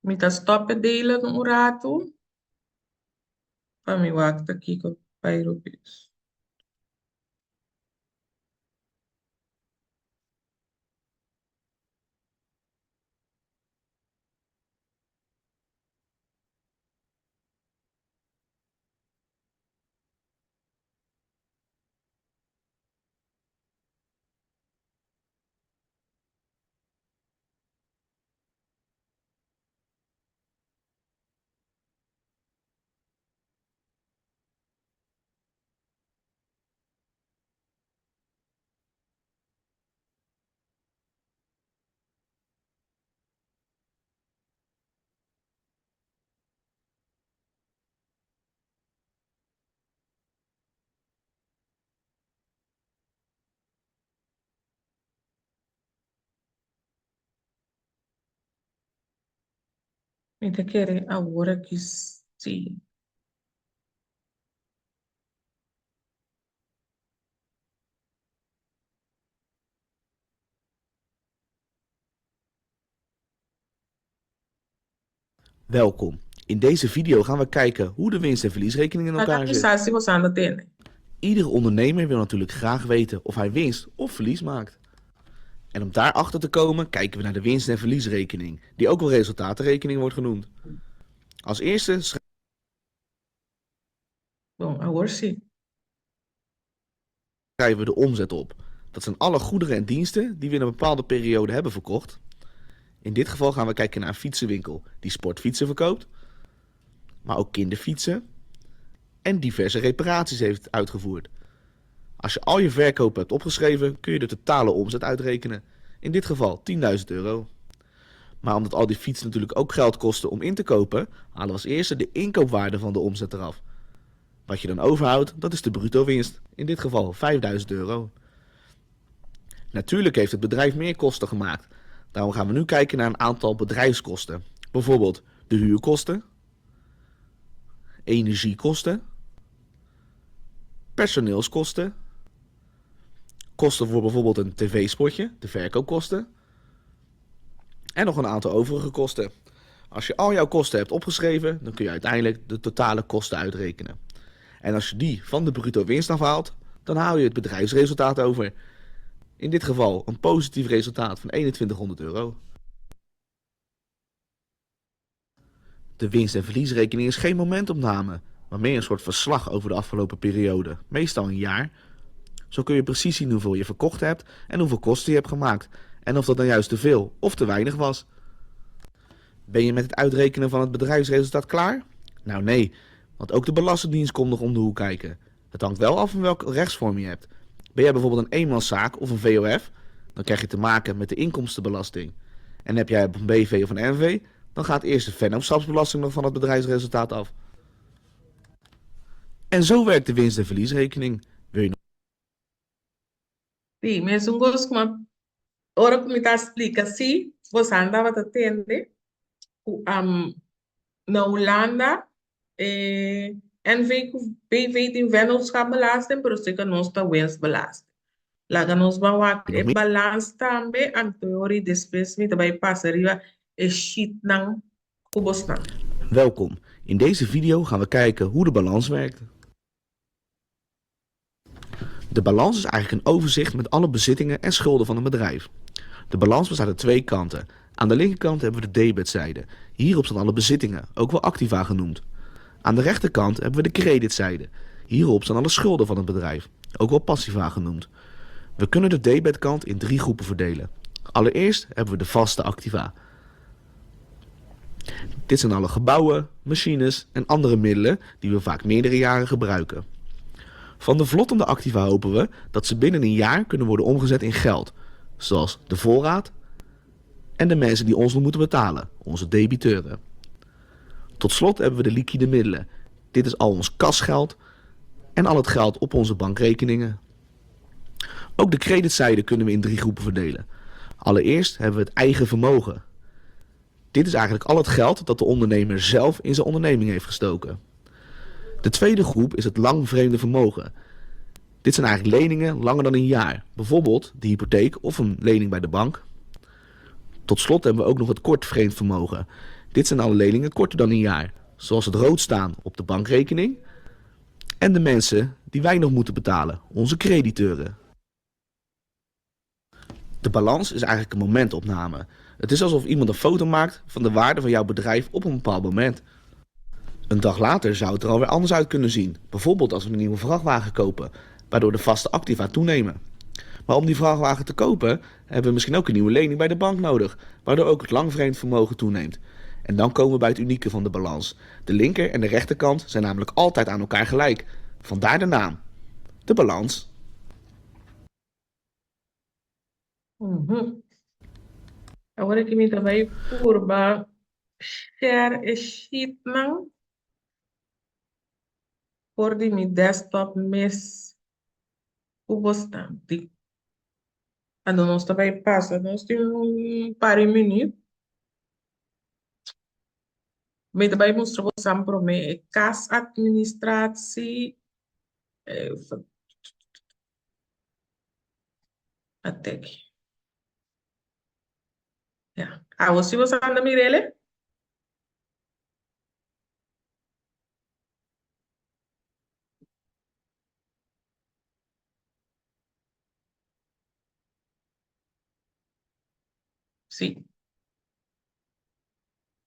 Speaker 1: Mi ta stop e delen un ratu. Pa mi wak ta kiko bai robes. Mi ta kere awor aki si.
Speaker 2: Welkom. In deze video gaan we kijken hoe de winst- en verliesrekening in
Speaker 1: Laga
Speaker 2: elkaar
Speaker 1: mi
Speaker 2: zit.
Speaker 1: sa si boso anda tende.
Speaker 2: Iedere ondernemer wil natuurlijk graag weten of hij winst of verlies maakt. En om daarachter te komen kijken we naar de winst- en verliesrekening, die ook wel resultatenrekening wordt genoemd. Als eerste
Speaker 1: Bon, awor si.
Speaker 2: schrijven we de omzet op. Dat zijn alle goederen en diensten die we in een bepaalde periode hebben verkocht. In dit geval gaan we kijken naar een fietsenwinkel die sportfietsen verkoopt, maar ook kinderfietsen en diverse reparaties heeft uitgevoerd. Als je al je verkopen hebt opgeschreven, kun je de totale omzet uitrekenen. In dit geval 10.000 euro. Maar omdat al die fietsen natuurlijk ook geld kosten om in te kopen, halen we als eerste de inkoopwaarde van de omzet eraf. Wat je dan overhoudt, dat is de bruto winst. In dit geval 5.000 euro. Natuurlijk heeft het bedrijf meer kosten gemaakt. Daarom gaan we nu kijken naar een aantal bedrijfskosten. Bijvoorbeeld de huurkosten, energiekosten, personeelskosten, kosten voor bijvoorbeeld een tv-spotje, de verkoopkosten en nog een aantal overige kosten. Als je al jouw kosten hebt opgeschreven, dan kun je uiteindelijk de totale kosten uitrekenen. En als je die van de bruto winst afhaalt, dan haal je het bedrijfsresultaat over. In dit geval een positief resultaat van 2100 euro. De winst- en verliesrekening is geen momentopname, maar meer een soort verslag over de afgelopen periode, meestal een jaar. Zo kun je precies zien hoeveel je verkocht hebt en hoeveel kosten je hebt gemaakt en of dat nou juist te veel of te weinig was. Ben je met het uitrekenen van het bedrijfsresultaat klaar? Nou nee, want ook de Belastingdienst komt nog om de hoek kijken. Het hangt wel af van welke rechtsvorm je hebt. Ben jij bijvoorbeeld een eenmanszaak of een VOF? Dan krijg je te maken met de inkomstenbelasting. En heb jij een BV of een NV? Dan gaat eerst de vennootschapsbelasting nog van het bedrijfsresultaat af. En zo werkt de winst- en verliesrekening. Wil je nog
Speaker 1: Sí, mesun kos ku ora ku mi ta splika si, bosan tabata tende ku na Hulanda e NV ku BV tin vennootschapbelasting, pero si ku nos ta winstbelasting. Laga nos ban wak e
Speaker 2: meer?
Speaker 1: balans tambe, anto e ora i despues mi ta bai pasa riba e sheetnan ku bosnan.
Speaker 2: Welkom. In deze video gaan we kijken hoe de balans werkt. De balans is eigenlijk een overzicht met alle bezittingen en schulden van een bedrijf. De balans bestaat uit twee kanten. Aan de linkerkant hebben we de debetzijde. Hierop staan alle bezittingen, ook wel activa genoemd. Aan de rechterkant hebben we de creditzijde. Hierop staan alle schulden van het bedrijf, ook wel passiva genoemd. We kunnen de debetkant in drie groepen verdelen. Allereerst hebben we de vaste activa. Dit zijn alle gebouwen, machines en andere middelen die we vaak meerdere jaren gebruiken. Van de vlottende activa hopen we dat ze binnen een jaar kunnen worden omgezet in geld, zoals de voorraad en de mensen die ons nog moeten betalen, onze debiteuren. Tot slot hebben we de liquide middelen. Dit is al ons kasgeld en al het geld op onze bankrekeningen. Ook de creditzijde kunnen we in drie groepen verdelen. Allereerst hebben we het eigen vermogen. Dit is eigenlijk al het geld dat de ondernemer zelf in zijn onderneming heeft gestoken. De tweede groep is het langvreemde vermogen. Dit zijn eigenlijk leningen langer dan een jaar, bijvoorbeeld de hypotheek of een lening bij de bank. Tot slot hebben we ook nog het kort vreemd vermogen. Dit zijn alle leningen korter dan een jaar, zoals het rood staan op de bankrekening En de mensen die wij nog moeten betalen, onze crediteuren. De balans is eigenlijk een momentopname. Het is alsof iemand een foto maakt van de waarde van jouw bedrijf op een bepaald moment. Een dag later zou het er alweer anders uit kunnen zien. Bijvoorbeeld als we een nieuwe vrachtwagen kopen, waardoor de vaste activa toenemen. Maar om die vrachtwagen te kopen, hebben we misschien ook een nieuwe lening bij de bank nodig, waardoor ook het langvreemd vermogen toeneemt. En dan komen we bij het unieke van de balans. De linker en de rechterkant zijn namelijk altijd aan elkaar gelijk. Vandaar de naam. De balans.
Speaker 1: Mhm. Awor aki mi ta bai purba share e sheetnan for di mi desktop mes ku bastante. Anto nos ta bai pasa, nos tin un par di minuut. Mi ta bai mustra bosan promé e kasadministratie. Even Ateki. Ja. Awo si bosan ta mir'el? Sí.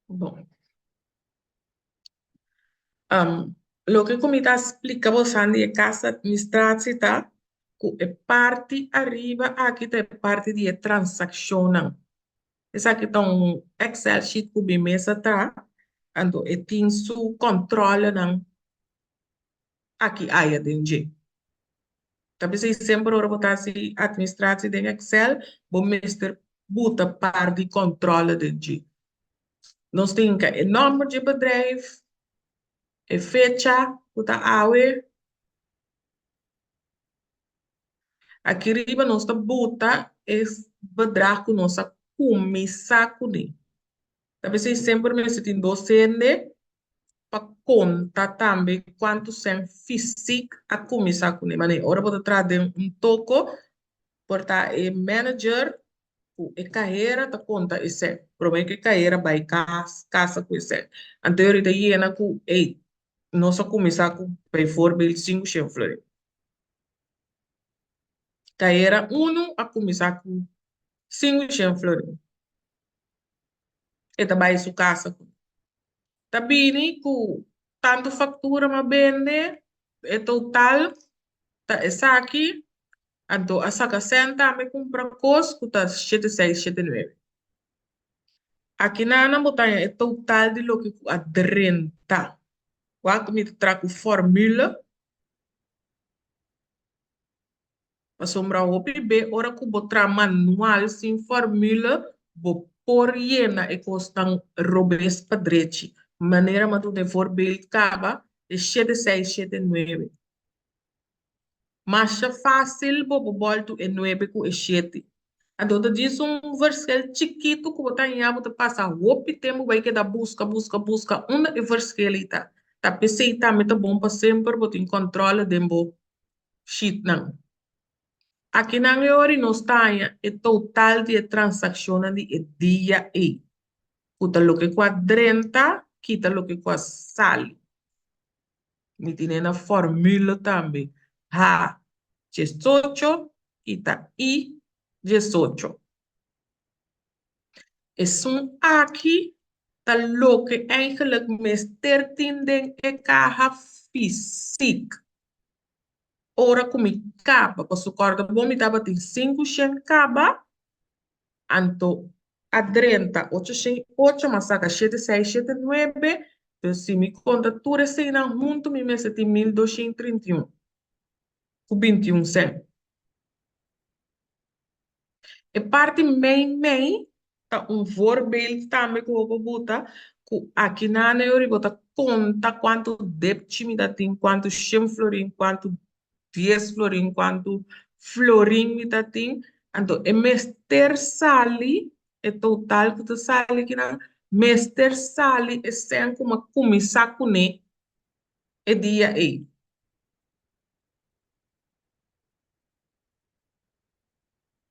Speaker 1: Bon. Um, loke ku mi ta splika bosan di e kas administratie ta ku e parti ariba aki ta e parti di e transakshonnan. Esaki ta un Excel sheet ku mi mes a traha, anto e tin su kòntròlenan aki aya den dje. Ta p'esei semper ora bo ta hasi administratie den Excel, bo mester buta par di kòntròle den dje. Nos tin ka e nòmber dje bedrijf, e fecha ku ta awe. Aki riba nos ta buta e bedrag ku nos a kuminsá kuné. Ta p'esei semper mester tin dos hende pa konta tambe kuantu sèn fisik a kuminsá kuné. Manera ora bo ta traha den un toko, por ta e manager ku e kahera ta konta e sèn. Promé ku e kahera bai kas kasa ku e sèn. Anto e orita yena ku, ey, nos a kuminsá ku bijvoorbeeld sinku shen florin. Kahera unu a kuminsá ku 500 florin. E ta bai su kasa ku. Ta bini ku tantu faktura m'a bende, e total ta esaki, anto a saka sèn tambe kumpra kos ku ta shete seis, shete nuebe. Aki nan bo ta haña e total di loke ku a drenta. Wak mi ta traha ku formule. Pasobra hopi be ora ku bo traha manual sin formule bo por yena e kosnan robes pa drechi. Manera mi a duna e voorbeeld kaba e shete seis shete nuebe. Masha fásil bo por bòltu e nuebe ku e shete. Anto ta djis un verschil chikitu ku bo ta haña bo ta pasa hopi tempu bai keda buska buska buska unda e verschil ei ta. Ta p'esei tambe ta bon pa semper bo tin kòntròle den bo sheetnan. Akinan e ora nos ta haña e total di e transakshonnan di e dia ei, ku ta loke ku a drenta kita loke ku a sali. Mi tine na formule tambe, H diesocho kita I diesocho. Esun aki ta loke eigenlijk mester tin den e kaha fisik. Ora ku mi kaba, pasobra kòrda bon mi tabatin 500 kaba, anto a drenta 808 m'a saka shete seis shete nuebe, dus si mi konta tur eseinan huntu mi mester tin 1231 ku 21 sèn. E parti mei mei ta un voorbeeld tambe ku bo por buta ku aki nan e ora bo ta konta kuantu depchi mi ta tin, kuantu shen florin, kuantu dies florin, kuantu florin mi ta tin. Anto e mester sali, e total ku ta sali akinan, mester sali e sèn ku mi a kuminsá kuné e dia ei.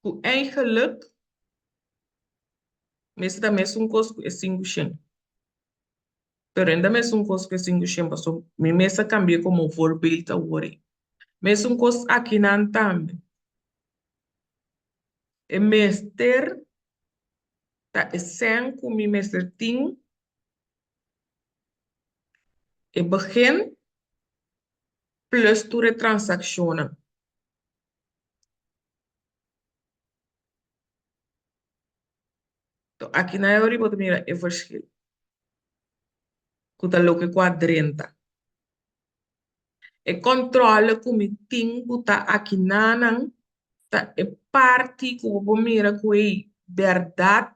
Speaker 1: Ku eigenlijk mester ta mesun kos ku e 500. Pero ainda mesun kos ku e 500 pasobra mi mes a kambi'é komo voorbeeld awor ei. Mesun kos akinan tambe. E mester ta e sèn ku mi mester tin e begin plus tur e transakshonnan. To aki na e ori bo ta mira e verschil ku ta loke ku a drenta. E kòntròle ku mi tin ku ta aki nanan ta e parti ku bo por mira ku ei bèrdat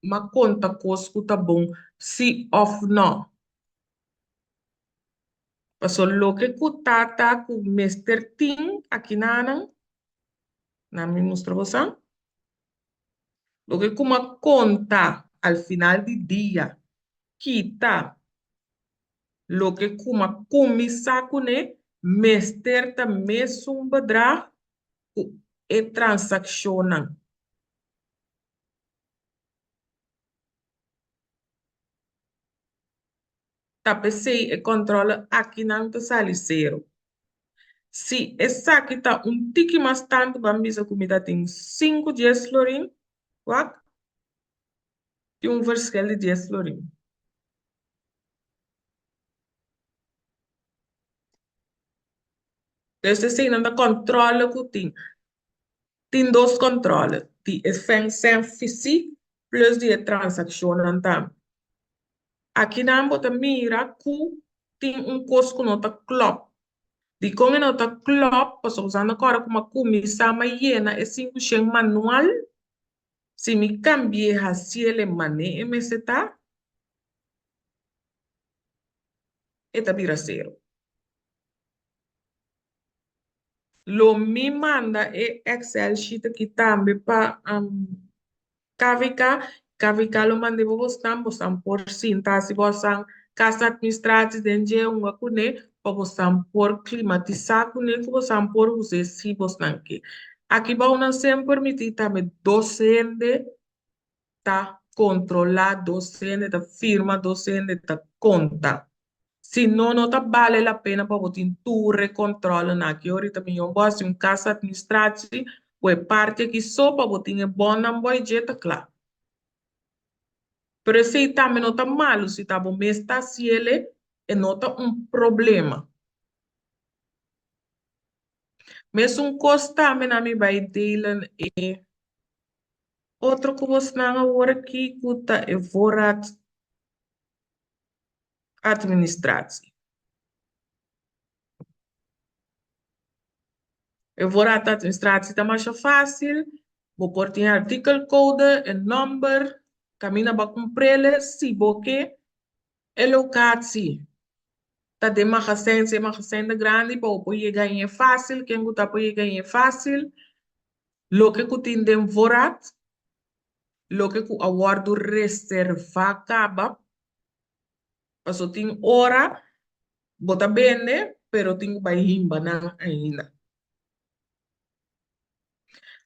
Speaker 1: m'a konta kos ku ta bon si òf nò. Pasobra loke ku ta ta ku mester tin aki nanan, nan mi mustra boso. Loke ku m'a konta al final di dia kita loke ku m'a kuminsá kuné mester ta mesun bedrag ku e transakshonnan. Ta p'esei e kòntròle akinan ta sali sero. Si esaki ta un tiki mas tantu ban bisa ku mi ta tin sinku dies florin, wak, tin un verschil di dies florin. Dus eseinan ta kòntròle ku tin. Tin dos kòntròle, di e sèn fisik plus di e transakshonnan tambe. Akinan bo ta mira ku tin un kos ku no ta klòp. Dikon e no ta klòp? Pasobra bo sa na kòrda ku mi a kuminsá mi a yena e 500 manual. Si mi kambi'é hasiel e manera e mester ta, e ta bira sero. Lo mi manda e Excel sheet aki tambe pa KVK. KVK lo manda e pa bosnan, bosnan por sinta hasi bosan kasadministratie den dje hunga kuné pa bosnan por klimatisá kuné ku bosnan por us'é si bosnan ke. Aki bou nan semper mi tin tambe dos hende ta kontrolá, dos hende ta firma, dos hende ta konta. Si no, no ta bale la pena pa bo tin tur e kòntròlenan aki. Orita mihó bo hasi un kasadministratie ku e parti aki so pa bo tin e bònnan bo i dje ta kla. Pero esei tambe no ta malu, si ta bo mes ta hasiel e, e no ta un problema. Mesun kos tambe na mi bai delen e otro ku bosnan awor aki ku ta e voorraad administratie. E voorraad administratie ta masha fácil, bo por tin artikelcode, e number, kaminda bo a kumpr'el si bo ke. E locatie ta den magazijn, si e magazijn ta grandi pa bo por yega ahí e fácil, ken ku ta por yega ahí e fácil. Loke ku tin den voorraad, loke ku a wòrdu reservá kaba, paso tin ora bo ta bende pero tin ku bai himba nan ainda.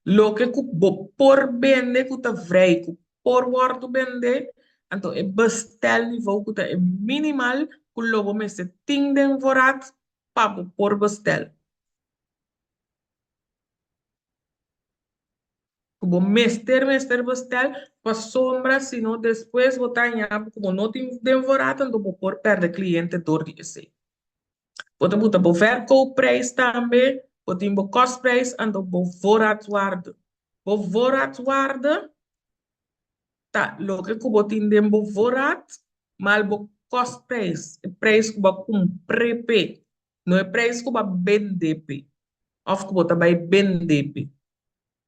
Speaker 1: Loke ku bo por bende ku ta vrij ku por wòrdu bende, anto e bestelniveau ku ta e minimal ku lo bo mester tin den voorraad pa bo por bestel. Ku bo mester mester bestel pasobra si no despues bo ta haña bo ku bo no tin den voorraad anto bo por pèrdè kliente dor di esei. Bo ta buta bo verkoopprijs tambe, bo tin bo kostprijs anto bo voorraadswaarde. Bo voorraadswaarde ta loke ku bo tin den bo voorraad mal bo kostprijs, e prijs ku bo a kumpr'é p'e, no e prijs ku bo a bend'é p'e òf ku bo ta bai bend'é p'e.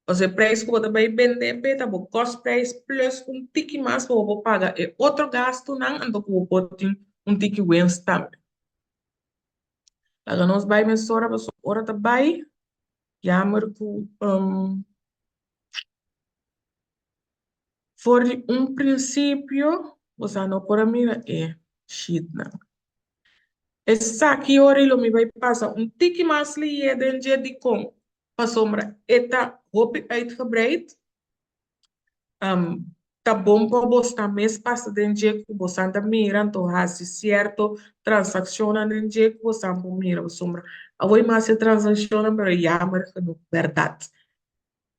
Speaker 1: Pasobra e prijs ku bo ta bai bend'é p'e ta bo kostprijs plus un tiki mas pa bo por paga e otro gastunan anto ku bo por tin un tiki winst tambe. Laga nos bai mesora pasobra ora ta bai jammer ku for di un prinsipio bo sa no por a mira e sheetnan. Esaki ora lo mi bai pasa un tiki mas lihé den dje dikon pasobra e ta hopi uitgebreid. Ta bon pa bosnan mes pasa den dje ku bosan ta mira, anto hasi sierto transakshonnan den dje ku bosan por mira, pasobra awor i mas e transakshonnan, pero jammer genoeg bèrdat.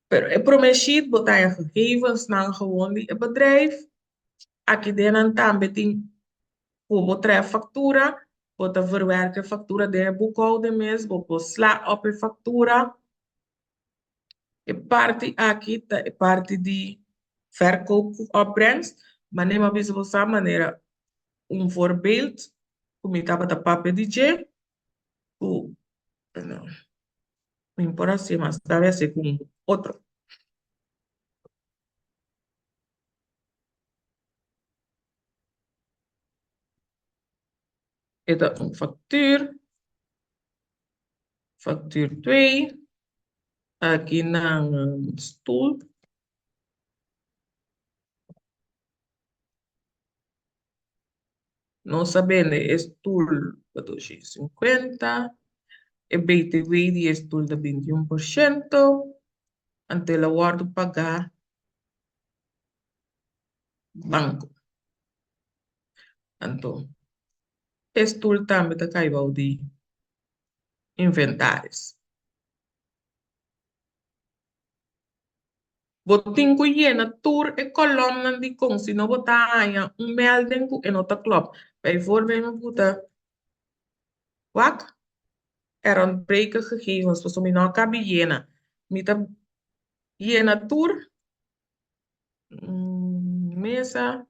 Speaker 1: Pero e promé sheet bo ta haña gegevensnan gewoon di e bedrijf. Aki den nan tambe tin ku bo trae faktura, bo ta verwerka e faktura den e boekhouding mes, bo por sla op e faktura. E parti aki ta e parti di verkoop ku opbrengst, manera mi a bisa bo sa manera un voorbeeld ku mi tabata papia di dje ku mi por hasi mas ta hasi ku un otro. E ta un factuur, factuur twee, aki nan stoel. Nos a bende e stoel pa 250, e BTW di e stoel ta 21%, anto el a wòrdu pagá banko. Anto, e stoel tambe ta kai bou di inventaris. Bo tin ku yena tur e kolòmnan di kon, si no bo ta haña un melding ku e no ta klòp. Bijvoorbeeld, mi buta wak, er ontbreken gegevens, pasobra mi no a kabi yena. Mi ta yena tur mesa.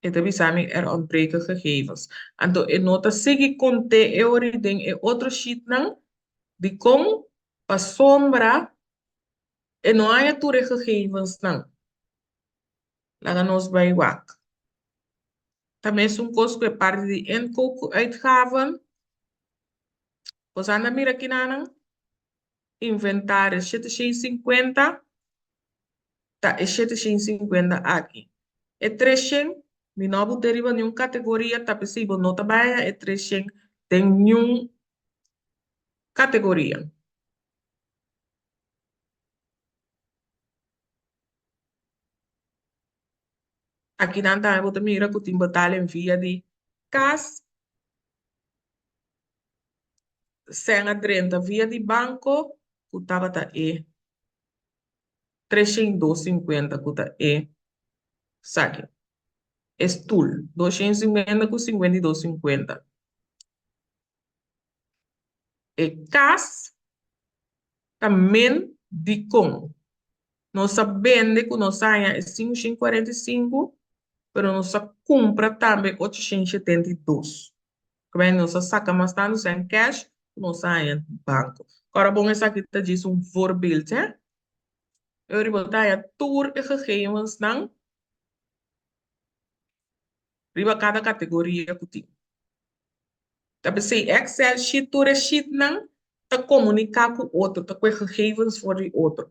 Speaker 1: E ta bisa mi er ontbreken gegevens. Anto e no ta sigui kont'é e ori den e otro sheetnan dikon pasobra e no haña tur e gegevensnan. Laga nos bai wak. Ta mesun kos ku e parti di inkoopuitgaven. Boso anda mira kinanan? Inventaris 750 ta e 750 aki. E 300 mi no a bot'é riba niun kategoria ta p'esei bo no ta bai haña e 300 den niun kategoria. Akinan tambe bo ta mira ku tin betaling via di kas, sèn a drenta via di banko ku tabata e 302.50 ku ta e saki, e stul, 250 ku 52.50. E kas ta men dikon. Nos a bende ku nos a haña e 545, pero nos a kumpra tambe 872. Kibè nos a saka mas tantu sèn kèsh ku nos a haña di banko. Ora bon esaki ta djis un voorbeeld, hè. E ora bo ta haña tur e gegevensnan riba kada kategoria ku tin. Ta p'esei Excel sheet tur e sheetnan ta komuniká ku otro, ta kue gegevens for di otro.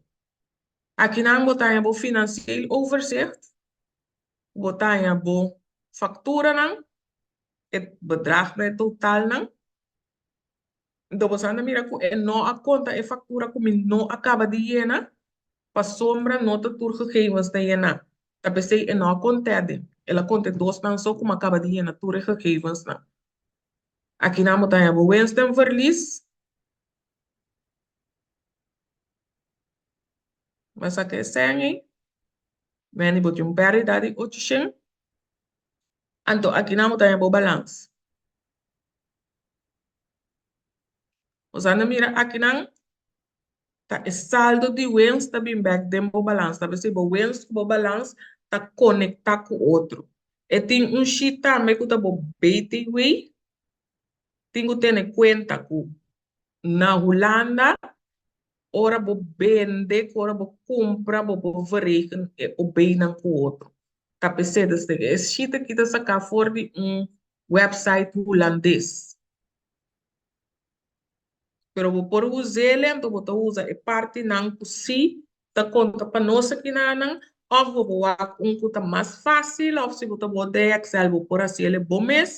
Speaker 1: Akinan bo ta haña bo financieel overzicht, bo ta haña bo fakturanan, e bedragnan, e totalnan. Enton bo sa anda mira ku e no a konta e faktura ku mi no a kaba di yena, pasobra no ta tur gegevens ta yená. Ta p'esei e no a kont'é aden. El a kont'é dosnan so ku mi a kaba di yena tur e gegevensnan. Akinan bo ta haña bo winst en verlies. Bo a saka e sèn ei. Wendy bo tin un pèrdida di 800. Anto akinan bo ta haña bo balans. Nos anda mira akinan ta e saldo di winst ta bin bek den bo balans. Ta bisa bo winst ku bo balans ta konektá ku otro. E tin un sheet tambe ku ta bo BTW. Tin ku tene kuenta ku na Hulanda ora bo bende ku ora bo kumpra bo por verreken e obeinan ku otro. Ta p'esei e sheet aki ta saká for di un website hulandes. Pero bo por us'el anto bo ta usa e partinan ku si ta konta pa nos akinanan Òf bo por wak un ku ta mas fásil òf si bo ta bon den Excel bo por hasi el bo mes,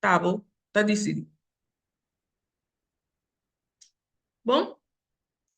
Speaker 1: ta bo ta disidí. Bon?